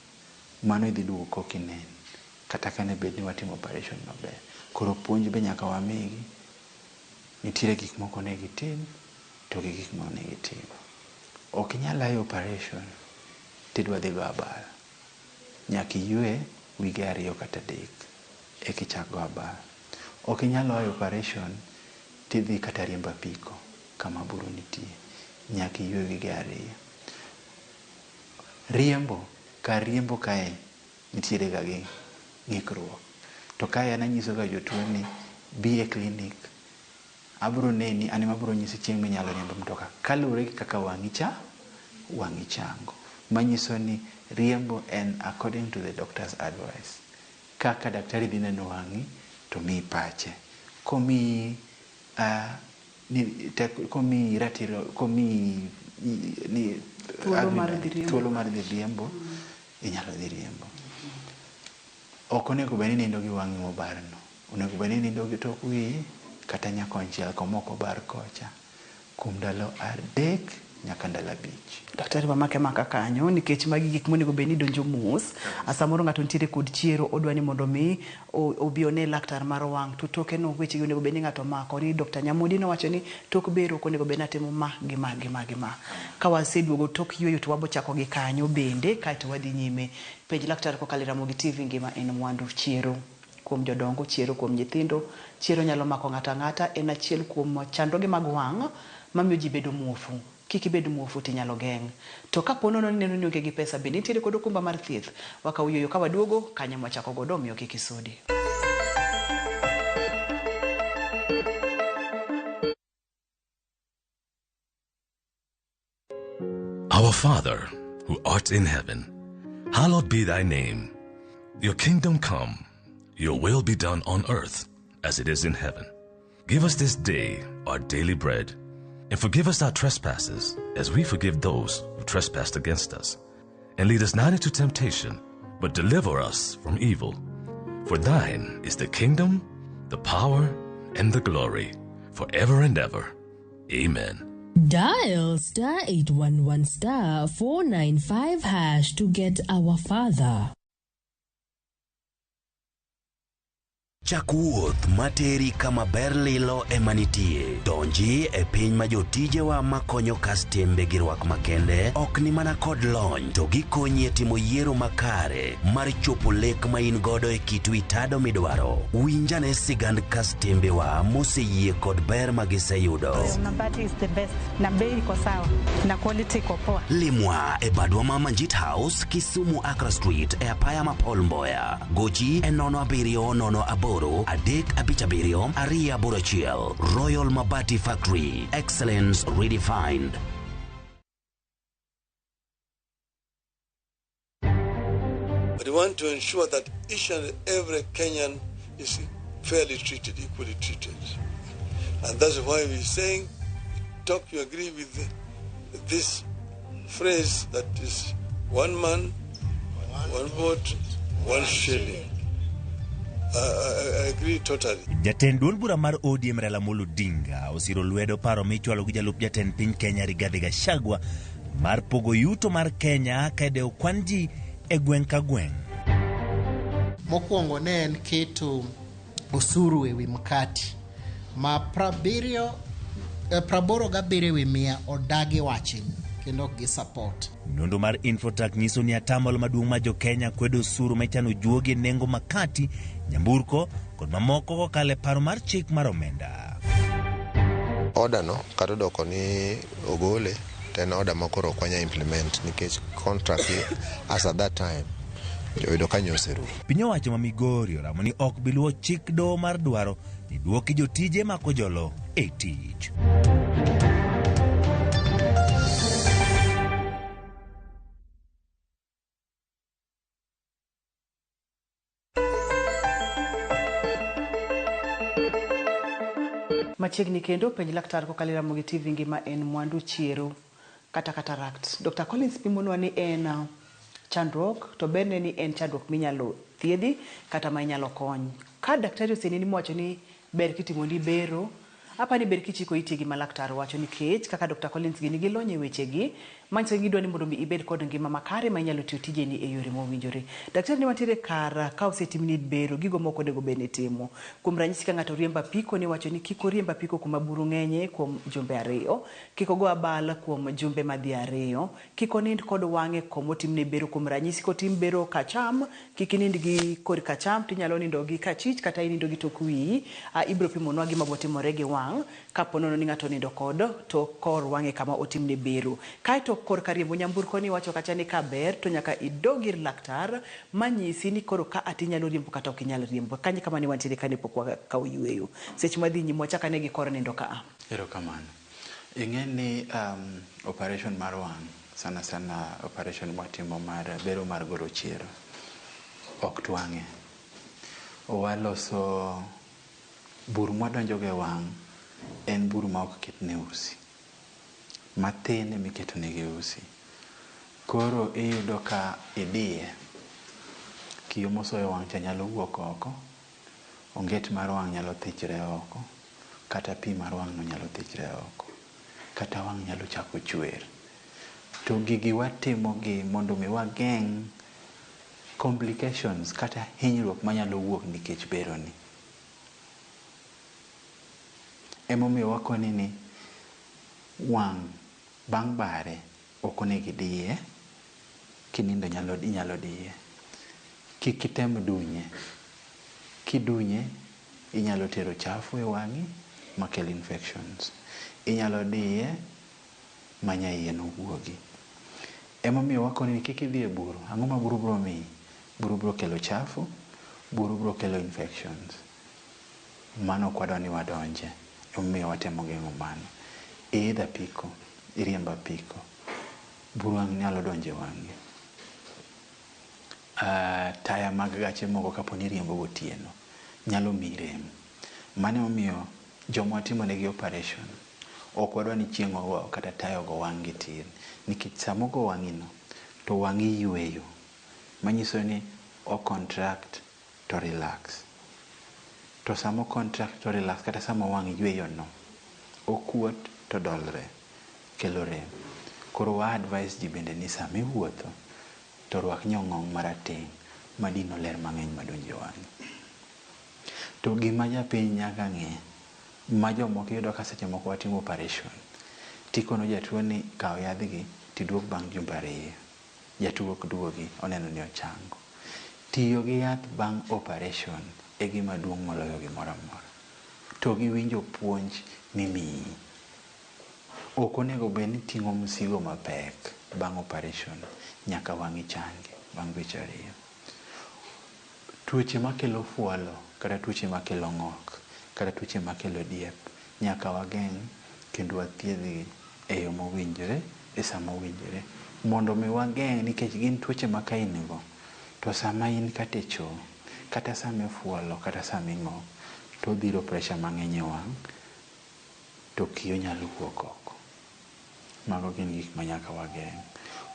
Mano idhi duogo kok inen. Kata kane bed ni watimo operation maber. Koro puonj be nyaka wamigi. Nitiere gik moko onego itim, to gi gik ma onego itim. Ok inyal aye operation tidwa dhi go abal. Nyaka iywe wige 2 kata 3 eka ichak go abal. Ok inyal aye operation tidhi kata riembo apiko kama buru nitie. Nyaka iywe wige 2. Riembo, kar riembo kae nitiere ga gi ng'ikruok. To kae an anyiso ga jotuo ni bi e clinic, abro neni, an ema abro nyisi chieng' minyalo riembo mtoka kaluwore gi kaka wang'i cha, wang'i chango. Manyiso ni riembo en according to the doctor's advice. Kaka daktari dhi neno wang'i to miyi pache. Komiyi komiyi ratiro, komiyi ni thuolo mar dhi riembo, inyalo dhi riembo. Ok onego bed ni nindo gi wang'i mobarno. Onego bed ni nindo gi tok wiyi kata nyakonchiel koma ok obar kocha kuom ndalo 3 nyaka ndalo 5. Daktari wamake maka kanyo nikech magi gik monego bed ni donjo mos. Samoro ng'ato nitiere kod chiero odwa ni mondo mi obi one laktar mar wang' to toke no weche gi onego bed ni ng'ato mako ni Dr. Nyamodi nowacho ni tok bero ok onego bed ni atimo ma gi ma gi ma gi ma. Ka waseduogo tok yueyo to wabo chako gi kanyo bende kaeto wadhi nyime. Penj laktar kokalo e Ramogi TV ngima en mwandu. Chiero kuom jodongo, chiero kuom nyithindo, chiero nyalo mako ng'ato ang'ata, en achiel kuom chandruoge mag wang' mamiyo ji bedo muofu. Kik ibed muofu tinyalo geng'. To kapo nono ni neno ni onge gi pesa bende nitiere kod okumba mar thieth. Wakawo yueyo ka waduogo kanyo mwachako godo omiyo kik isudi. Our Father, who art in heaven, hallowed be thy name. Your kingdom come, your will be done on earth as it is in heaven. Give us this day our daily bread, and forgive us our trespasses as we forgive those who trespass against us. And lead us not into temptation, but deliver us from evil. For thine is the kingdom, the power, and the glory, forever and ever. Amen. Dial star 811 star 495 hash to get our Father. Chak wuoth materi kama ber lilo ema nitie. Donji e piny ma jotijewa makonyo kastembe gi rwak makende ok ni mana kod lony to gikonyi e timo yiero makare mar chopo lek ma in godo e kit wi tado midwaro. Winjane sigand kastembewa moseyie kod ber ma giseyudo. Mabati is the best na bei iko sawa na quality iko poa. Limwa e badwa ma Manjit House, Kisumu Accra Street e apaya ma Paul Mboya. Gochi e 07 08 3 5 7 2 8 1. Royal Mabati Factory, excellence redefined. But we want to ensure that each and every Kenyan is fairly treated, equally treated. And that's why we're saying, talk, you agree with this phrase that is one man, one vote, one shilling. I agree totally. Jatend duond bura mar ODM Raila Amolo Odinga osiro lwedo paro michwalo gi jalup jatend piny Kenya Rigathi Gachagua mar pogo yuto mar Kenya ka idewo kwan ji e gweng' ka gweng'. Mokwongo ne en keto osuru ewi mkati ma 87% odagi wachni kendo ok gi support. Nonro mar Infotrak nyiso ni atamalo maduong' mar jo-Kenya kwedo osuru ma ichano juogi e nengo makati, nyamburko kod mamoko kokalo e paro mar chik mar omenda. Order no kata odoko ni ogole to en order ma koro ok wanya implement nikech contract as at that time oyudo ka nyoserumo. Piny owacho ma Migori oramo ni ok bi luwo chik doho mar dwaro ni duoki jotije mako jolo e tich. Machiegni kendo penj laktar kokalo e Ramogi TV ngima en mwandu chiero kata cataract. Dr. Collins pimonwa ni en chandruok to berne ni en chandruok minyalo thiedhi kata ma inyalo kony. Ka daktari oseneni mowacho ni ber kitimoni bero, apa ni ber kichiko iti gima laktar wacho nikech kaka Dr. Collins gini gilony e wechegi manyiso ni gidwa ni mondo mi ibed kod ngima makare ma inyalo tiyo tijeni e yore mowinjore. Daktari ni wantiere kar ka osetimni bero gigo mok onego bed ni itimo. Kuom ranyisi ka ng'ato riembo apiko ni wacho ni kik oriemb apiko kuma buru ng'enye kuom jumbe 2, kik ogo abal kuom jumbe madhi 2, kik onind kod wang'e komotimne bero. Kuom ranyisi kotim bero kacham, kik inind gi kor kacham, tinyalo nindo gi kachich kata inindo gi tok wiyi. Ibiro pimonwa gima botimore gi wang' kapo nono ni ng'ato onindo kod to kor wang'e kama otimne bero. Kaeto korka riembo nyamburko ni wacho kacha ni kaber to nyaka idog ir laktar manyisi ni koro ka ati inyalo riembo kata ok inyal riembo. Kanyo kama ne wantiere kane pok wakawo yueyo. Seche madhi nyime wachak ane gi kor nindo ka. Erokamano. Ing'e ni operation mar wang' sana sana operation mwatimo mar bero mar golo chiero ok twang'e. Waloso bur mwadonjogo e wang' en bur ma ok ketne usi. Mathin emiketo negi usi. Koro iyudo ka idiye, kiyo mosoyo wang' cha nyalo wuok oko, onget mar wang' nyalo thichre oko, kata pi mar wang' no nyalo thichre oko, kata wang' nyalo chako chwer. To gigi watimo gi mondo mi wageng' complications kata hinyruok manyalo wuok nikech bero ni. Emomiyo wakoni ni wang' bang' bare ok onego idiye, kinindo inyalo diye. Kik item dunye. Kidunye inyalo tero chafu e wang'i makel infections. Inyalo diye ma nyaiye nowuogi. Emomiyo wakoni ni kik idhi e buru. Ang'o ma buru biro miyi? Buru biro kelo chafu, buru biro kelo infections. Mano ok wadwa ni wadonje. Emomiyo watemo geng'o mano. Iidho apiko, iriembo apiko, buru ang' nyalo donjo e wang'i. Taya mag gache moko kapo ni iriembo gotieno nyalo miyi rem. Mano emomiyo joma watimo negi operation ok wadwa ni chieng' ogo kata taya ogo wang'gi tir. Nikech sama ogo wang'i no, to wang'i yweyo. Manyiso ni o contract to relax. To sama o contract to relax kata sama wang' yweyo no, okuot to dolre, kelo rem. Koro wa advise ji bende ni sama iwuotho to rwak nyong'ong' marateng' madino ler mang'eny madonjo e wang'i. To gima japiny nyaka ng'e, ma jomoko iyudo ka seche moko watimo operation, tikono jatuo ni kaw yadhgi tiduog bang' jumbe 2. Jatuo ok duogi, oneno ni ochango. Tiyo gi yath bang' operation e gima duong' moloyo gimoro amora. To giwinjo puonj mimiyi. Ok onego bed ni iting'o msigo mapek bang' operation nyaka wang'i changi bang' dweche 2. Tuoche makelo fuolo kata tuoche makelo ng'ok kata tuoche makelo diep nyaka wageng' kendo wathiedhgi e yo mowinjore e sama owinjore mondo mi wageng' nikech gin tuoche ma ka in go to sama in kata e choo kata sama ifuolo kata sama ing'ok to odhiro pressure mang'eny e wang' to kiyo nyalo wuok oko. Mago gin gik ma nyaka wageng'.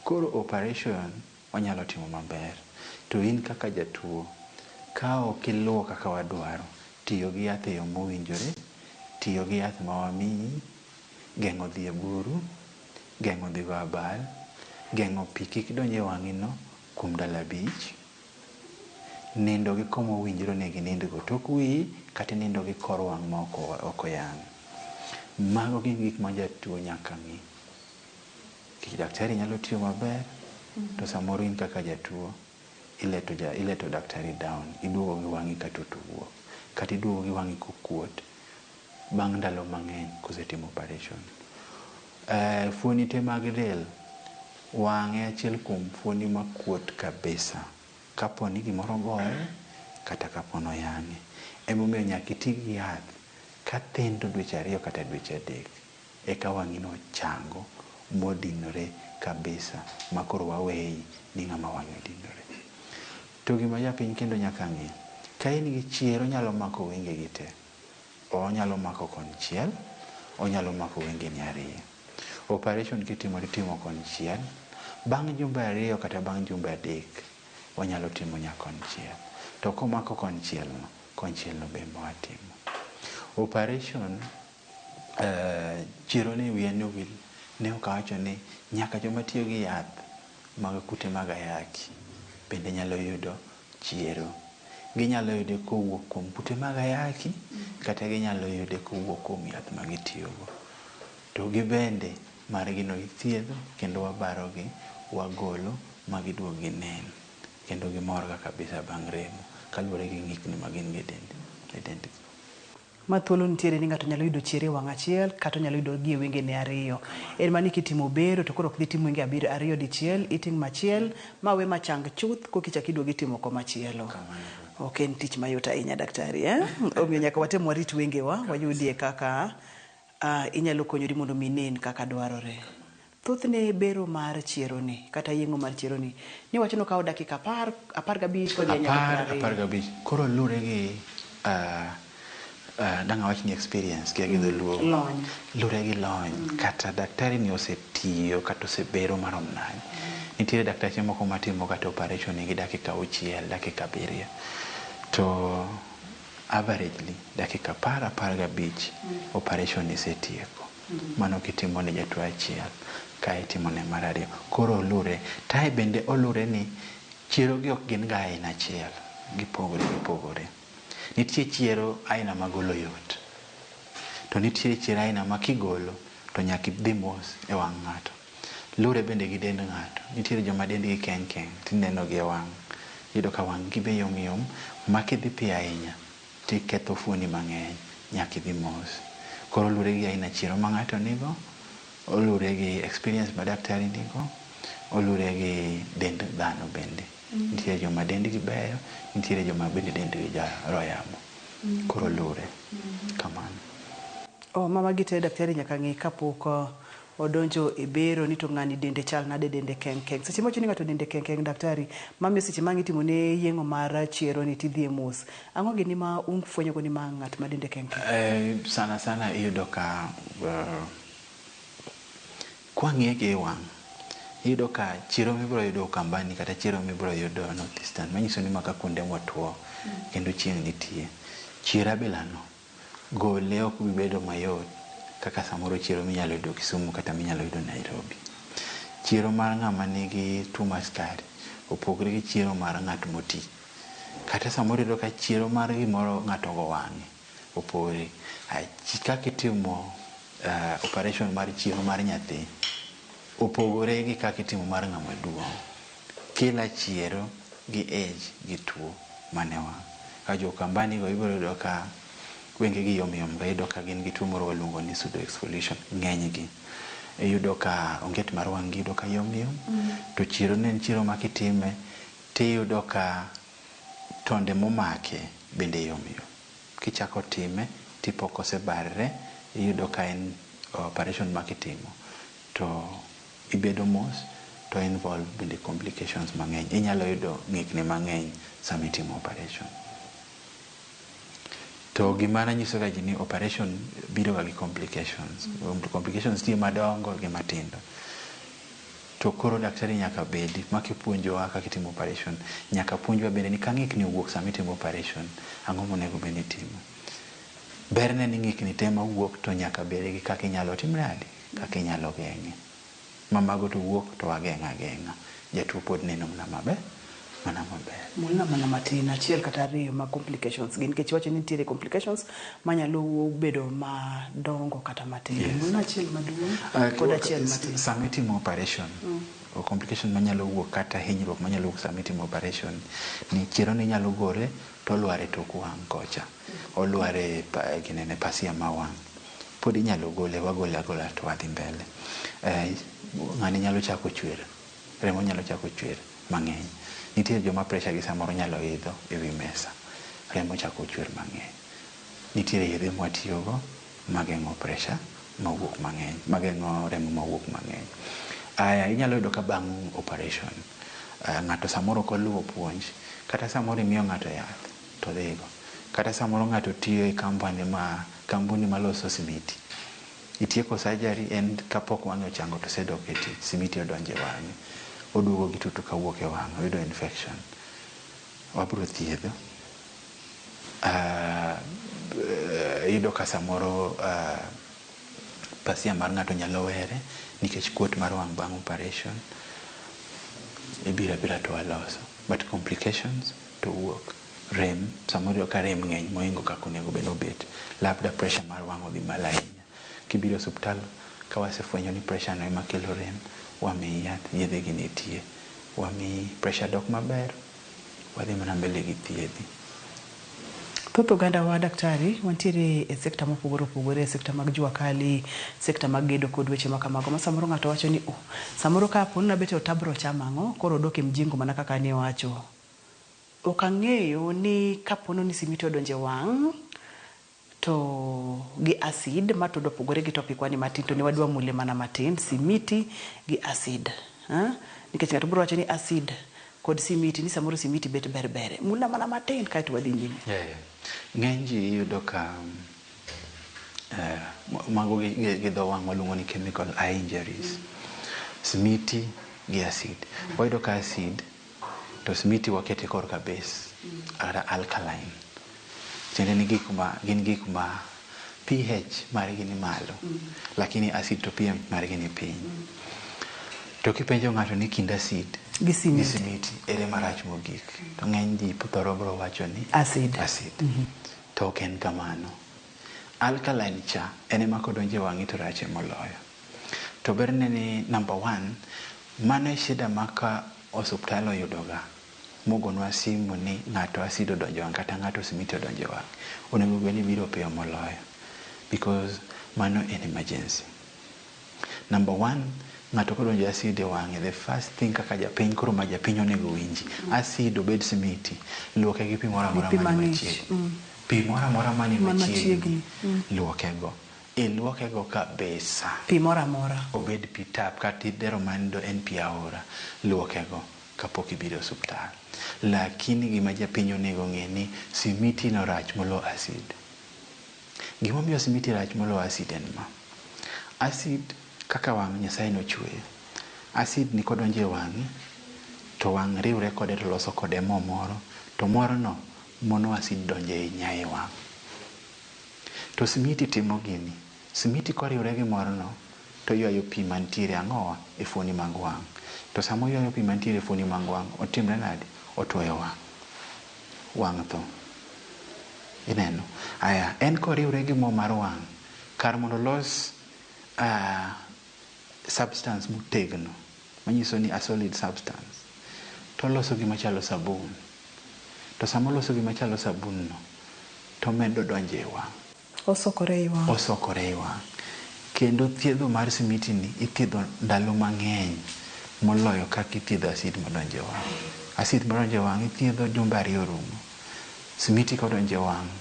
Koro operation wanyalo timo maber, to in kaka jatuo, ka ok iluwo kaka wadwaro, tiyo gi yath e yo mowinjore, tiyo gi yath ma wamiyi, geng'o dhi e buru, geng'o dhi go abal, geng'o pi kik donj e wang'i no kuom ndalo 5, nindo gi koma owinjore onego inindgo tok wiyi kata inindo gi kor wang' ma ok oyang'. Mago gin gik ma jatuo nyaka ng'i. Nikech daktari nyalo tiyo maber, to samoro in kaka jatuo ileto daktari down, iduogo gi wang'i ka tutu wuok, kata iduogo gi wang'i kokuot bang' ndalo mang'eny kosetimo operation. Fuoni te mag del, wang' e achiel kuom fuoni makuot kabisa kapo ni gimoro ogoye kata kapo ni oyang'e. Emomiyo nyaka iti gi yath kathin to dweche 2 kata dweche 3 eka wang'i no chango modinore kabisa makoro waweyi ni ng'ama wang'e odinore. To gima japiny kendo nyaka ng'e, ka in gi chiero onyalo mako wengegi te. Onyalo mako konchiel, onyalo mako wengeni 2. Operation kitimo titimo konchiel, bang' jumbe 2 kata bang' jumbe 3 wanyalo timo nyakonchiel. To komako konchiel no, konchiel no be ema watimo. Operation chiero ni wiya nowil ne ok awacho ni nyaka joma tiyo gi yath mag kute mag ayaki bende nyalo yudo chiero. Ginyalo yude kowuok kuom kute mag ayaki kata ginyalo yude kowuok kuom yath ma gitiyogo. To gibende margi no ithiedho kendo wabarogi, wagolo ma giduog ginen kendo gimorga kabisa bang' remo kaluwore gi ng'ikni ma gin go e dendgi. Ma thuolo nitiere ni ng'ato nyalo yudo chiero e wang' achiel kata onyalo yudo gi e wengene 2. En mana ni kitimo bero to koro ok dhi tim wenge 2 dichiel, iting' machiel ma we machang chuth koka ichak iduogo itimo komachielo. Ok en tich mayot ahinya daktari, eh? Omiyo nyaka watem warit wengewa, wayudie kaka inyalo konyori mondo mi inen kaka dwarore. Thothne bero mar chiero ni kata yeng'o mar chiero ni niwacho ni okawo dakika 10, 15 kodhi nyaka 10 20. 15 koro lure gi dang' awach ni experience kia gi dholuo. Lony. Lure gi lony. Kata daktari ni osetiyo kata osebero marom nade. Nitiere daktache moko matimo kata operation gi dakika 6, dakika 7. To averagely dakika 10, 15 operation isetieko. Mano kitimo ne jatuo achiel, kae itimo ne mar 2. Koro olure. Tae bende olure ni chiero gi ok gin ga aina achiel. Gipogore gipogore. Nitie chiero aina ma golo yot. To nitie chiero aina ma kigolo to nyaka idhi mos e wang' ng'ato. Lure bende gi dend ng'ato. Nitiere joma dendgi keng keng tineno gi e wang'. Iyudo ka wang' gi be yom yom ma kidhi piyo ahinya tiketho fuoni mang'eny nyaka idhi mos. Koro lure gi aina chiero ma ng'ato nigo, olure gi experience ma daktari nigo, olure gi dend dhano bende. Nitiere joma dendgi beyo, nitiere joma bende dendgi jaro yamo. Koro lure kamano. Oh, mama gi te daktari nyaka ng'i kapok odonjo e bero ni to ng'ani dende chal nade, dende keng keng. Seche mawacho ni ng'ato dende keng keng daktari, mamiyo seche ma ang' itimo ne yeng'o mar chiero ni tidhi e mos. Ang'o gini ma ufwenyo go ni ma ng'at ma dende keng keng? Sana sana iyudo ka kwang'iye gi wang', iyudo ka chiero mibiro yudo Ukambani kata chiero mibiro yudo North Eastern, manyiso ni maka kuonde motwo kendo chieng' nitie. Chiero abilano gole ok bi bedo mayot kaka samoro chiero minyalo yudo Kisumu kata minyalo yudo Nairobi. Chiero mar ng'ama nigi tuo mar sukari opogore gi chiero mar ng'at moti. Kata samoro iyudo ka chiero mar gimoro ng'ato ogo wang'e opogore. Kaka itimo operation mar chiero mar nyathi opogore gi kaka itimo mar ng'ama duong'. Kila chiero gi age gi tuo mane wang'. Ka jo Ukambani go ibiro yudo ka wenge gi yom yom ga, iyudo ka gin gi tuo moro waluongo ni pseudo exfoliation ng'eny gi. Iyudo ka onget mar wang' gi iyudo ka yom yom. To chiero ne en chiero ma kitime tiyudo ka tonde momake bende yom yom. Kichako time tipo kosebarre iyudo ka en operation ma kitimo to ibedo mos to involve bende complications mang'eny. Inyalo yudo ng'ikni mang'eny sama itimo operation. To gima nanyiso ga ji ni operation biro ga gi complications. Complications nitie madongo gi matindo. To koro daktari nyaka bedi ma kipuonjowa kaka itimo operation, nyaka puonjwa bende ni ka ng'ikni owuok sama itimo operation, ang'o monego bed ni itimo. Berne ni ng'ikni te mawuok to nyaka bed gi kaka inyalo tim nade, kaka inyalo geng'e. Ma mago to wuok to wageng'o ageng'a. Jatuo pod neno mana maber, mana maber. Mulna mana matin, achiel kata ariyo mag complications gi nikech iwacho ni nitiere complications manyalo bedo madongo kata matindo. Yes. Mulna achiel maduong' kod achiel matin. Sama itimo operation, complication manyalo wuok kata hinyruok manyalo wuok sama itimo operation ni chiero ni nyalo gore to olwar e tok wang' kocha. Olwar e ginene pasia ma wang'. Pod inyalo gole, wagole agola to wadhi mbele. Ng'ani nyalo chako chwer, remo nyalo chako chwer mang'eny. Nitie joma pressure gi samoro nyalo idho e wi mesa, remo chako chwer mang'eny. Nitiere yedhe mwatiyogo mageng'o pressure mawuok mang'eny, mageng'o remo mawuok mang'eny. Aya, inyalo yudo ka bang' operation, ng'ato samoro ok oluwo puonj, kata samoro imiyo ng'ato yath to dhigo. Kata samoro ng'ato tiyo e company ma kampuni maloso simiti. Itieko surgery en kapok wang'e ochango to osedok e tich, simiti odonjo e wang'e. Oduogo gi tutu kawuok e wang'e, oyudo infection. Wabro thiedho. Iyudo ka samoro pasia mar ng'ato nyalo were nikech kuot mar wang' bang' operation. Ibiro abira to waloso. But complications to wuok. Rem, samoro iyudo ka rem ng'eny mohingo kaka onego bed obet. Labda pressure mar wang' odhi malo ahinya. Kibiro e osiptal, ka wasefwenyo ni pressure no ema kelo rem, wamiyi yath, yedhe gi nitie. Wamiyi pressure dok maber, wadhi mana mbele gi thiedhi. Thoth oganda wa daktari wantiere e sekta mopogore opogore, sekta mag jua kali, sekta mag gedo kod weche ma kamago ma samoro ng'ato wacho ni oh, samoro ka po ni nabet e ot abro chamo ang'o, koro odok e mjengo mana kaka ne owacho. Ok ang'eyo ni kapo ni simiti odonjo e wang' to gi acid ma to opogore gi topic wa ni matin to ne wadwa mule mana matin, simiti gi acid. Nikech ng'ato biro wacho ni acid kod simiti ni samoro simiti bet ber bere. Mula mana matin kaeto wadhi nyime. Yeah. Ng'eny ji iyudo ka mago gi dho wang' waluongo ni chemical eye injuries. Simiti gi acid. Wayudo ka acid to simiti wakete korka base kata alkaline. Tiende ni gik ma gin gik ma pH margi ni malo, lakini acid to pH margi ni piny. To kipenjo ng'ato ni kind acid gi simiti, simiti ere marach mogik, to ng'eny ji thoro biro wacho ni acid. Acid. To ok en kamano. Alkaline cha en ema kodonjo e wang'i to rache moloyo. To berne ni number one, mano e shida ma ka osuptal oyudoga mogonwa simu ni ng'ato acid odonjo e wang'e kata ng'ato simiti odonjo e wang'e, onego bed ni biro piyo moloyo because mano en emergency. Number one, ng'ato kodonjo acid e wang'e, the first thing kaka japiny koro ma japiny onego winji, acid obed simiti, luoke gi pi moro amora Gi pi mani mang'ich. machiegni. Pi moro amora mani Man machiegni, machiegni. Luoke go. Iluoke go kabisa. Pi moro amora. Obed pi tap kata idhero manido en pi aora, luoke go kapok ibiro e osuptal. Lakini gima japiny onego ng'e ni simiti no rach molo acid. Gimomiyo simiti rach molo acid en ma. Acid kaka wang' Nyasaye nochweyo. Acid ni kodonjo e wang'i, to wang' riwre kode to loso kode mo moro, to morno mono acid donjo ei nyae wang'. To simiti timo gini. Simiti koriwre gi morno, to ywayo pi mantiere ang'owa e fuoni mag wang'. To sama oywayo pi mantiere e fuoni mag wang', otimre nade? Otuoyo wang'. Wang' tho. Ineno? Aya, en koriwre gi mo mar wang', kar mondo olos substance motegno, manyiso ni a solid substance, to oloso gima chalo sabun. To sama oloso gima chalo sabun no, to omedo donjo e wang'. Osokore ei wang'. Osokore ei wang'. Kendo thiedho mar simiti ni ithiedho ndalo mang'eny moloyo kaka ithiedho acid modonjo e wang'. Acid modonjo e wang' ithiedho jumbe ariyo rumo. Simiti kodonjo e wang',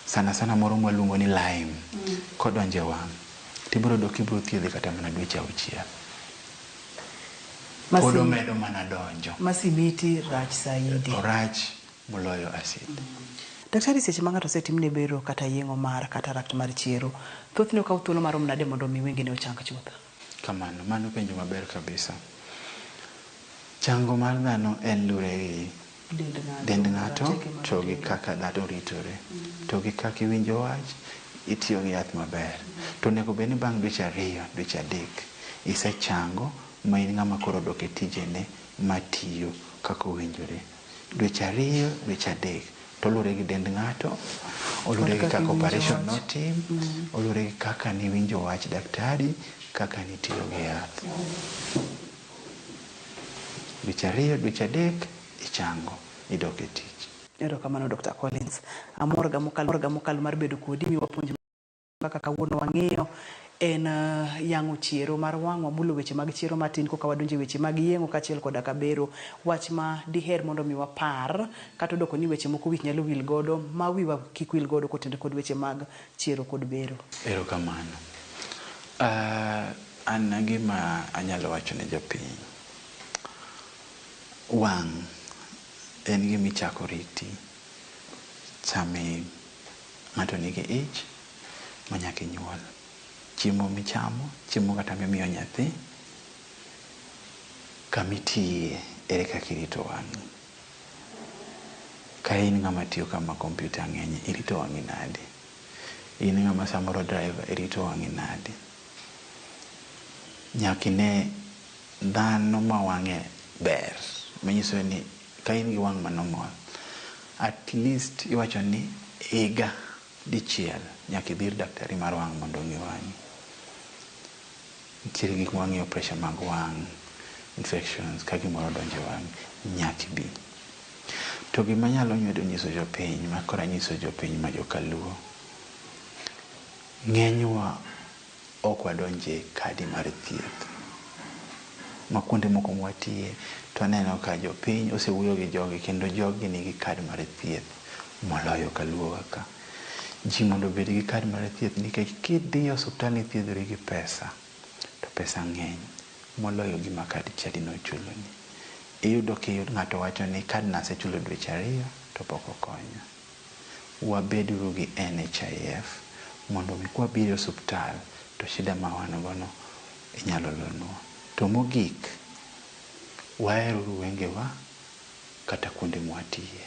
sana sana moro mwaluongo ni lime, kodonjo e wang', tibiro yudo kibiro thiedhe kata mana dweche auchiel. Pod omedo mana donjo. Ma simiti rach saidi. Orach moloyo acid. Daktari, seche ma ng'ato osetimne bero kata yeng'o mar cataract mar chiero, thothne okawo thuolo marom nade mondo mi wengene ochang chuth? Kamano, mano penjo maber kabisa. Chango mar dhano en lure gi dend ng'ato to gi kaka dhano ritore to gi kaka iwinjo wach, itiyo gi yath maber. To onego bed ni bang' dweche 2, dweche 3 isechango ma in ng'ama koro odok e tijene matiyo kaka owinjore. Dweche 2, dweche 3 to oluwore gi dend ng'ato, oluwore gi kaka operation notim, oluwore gi kaka niwinjo wach daktari, kaka nitiyo gi yath. Dweche 2, dweche 3 ichango, idok e tich. Erokamano Dr. Collins. Amor ga mokalo mar bedo kodi miwa puonj kaka kawuono wang'iyo en yang'o chiero mar wang', wamulo weche mag chiero matin koka wadonjo e weche mag yeng'o kaachiel koda ka bero. Wach ma diher mondo mi wapar kata odoko ni weche moko wich nyalo wil godo ma wiwa kik wil godo kotenore kod weche mag chiero kod bero. Erokamano. An gima anyalo wacho ne jopiny, wang' en gima ichako riti sami ng'ato nigi ich manyaka inyuol. Chiemo michamo, chiemo kata mimiyo nyathi, kamitiye ere kaka irito wang'i. Ka in ng'ama tiyo kama kompyuta ng'enye, irito wang'i nade? In ng'ama samoro driver, irito wang'i nade? Nyaka ine dhano ma wang'e ber, manyiso ni ka in gi wang' ma normal, at least iwacho ni higa dichiel nyaka idhi ir daktari mar wang' mondo ong'i wang'i. Nitiere gik mawang'iyo pressure mag wang', infections ka gimoro odonjo e wang'i, nyaka ibi. To gima anyalo medo nyiso jopiny, ma koro anyiso jopiny ma jokaluo, ng'enywa ok wadonje kadi mar thieth. Ma kuonde moko mwatiye to aneno ka jopiny osewuoyo gi jogi kendo jogi nigi kad mar thieth moloyo kaluowa ka. Ji mondo obed gi kad mar thieth nikech kidhi e osiptal ni ithiedhori gi pesa, to pesa ng'eny moloyo gima kad chadi no chuloni. Iyudo ka ng'ato wacho ni kad na asechulo dweche 2 to pok okonya. Wabeduru gi NHIF mondo mi kwabiro e osiptal to shida ma wan go no inyalo lonwa. To mogik, waheruru wengewa kata kuonde mwatiye.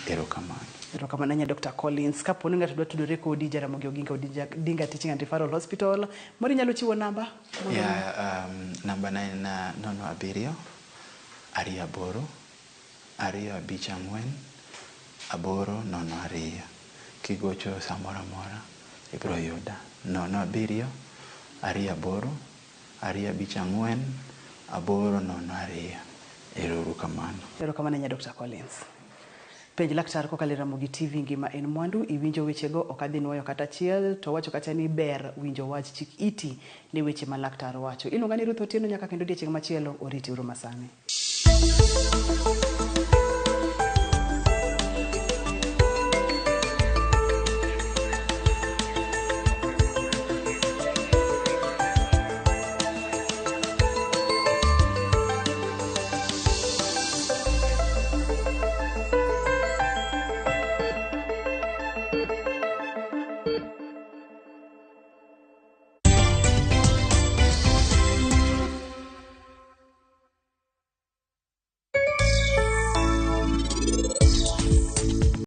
Erokamano. Erokamano ahinya Dr. Collins. Kapo ni ng'ato dwa tudore kodi Jaramogi Oginga Odinga Teaching and Referral Hospital, moro inyalo chiwo namba? Yeah, namba na en 07 28 254 802. Kigocho samoro amora ibiro yuda. 07 28 254 802. Erokamano. Erokamano ahinya Dr. Collins. Penj laktar kokalo e Ramogi TV ngima en mwandu, iwinjo wechego ok adhi nwoyo kata achiel to wacho kacha ni ber winjo wach chik iti ne weche ma laktar wacho. Iluonga ni Ruth Otieno nyaka kendo odiechieng' machielo oriti uru masani.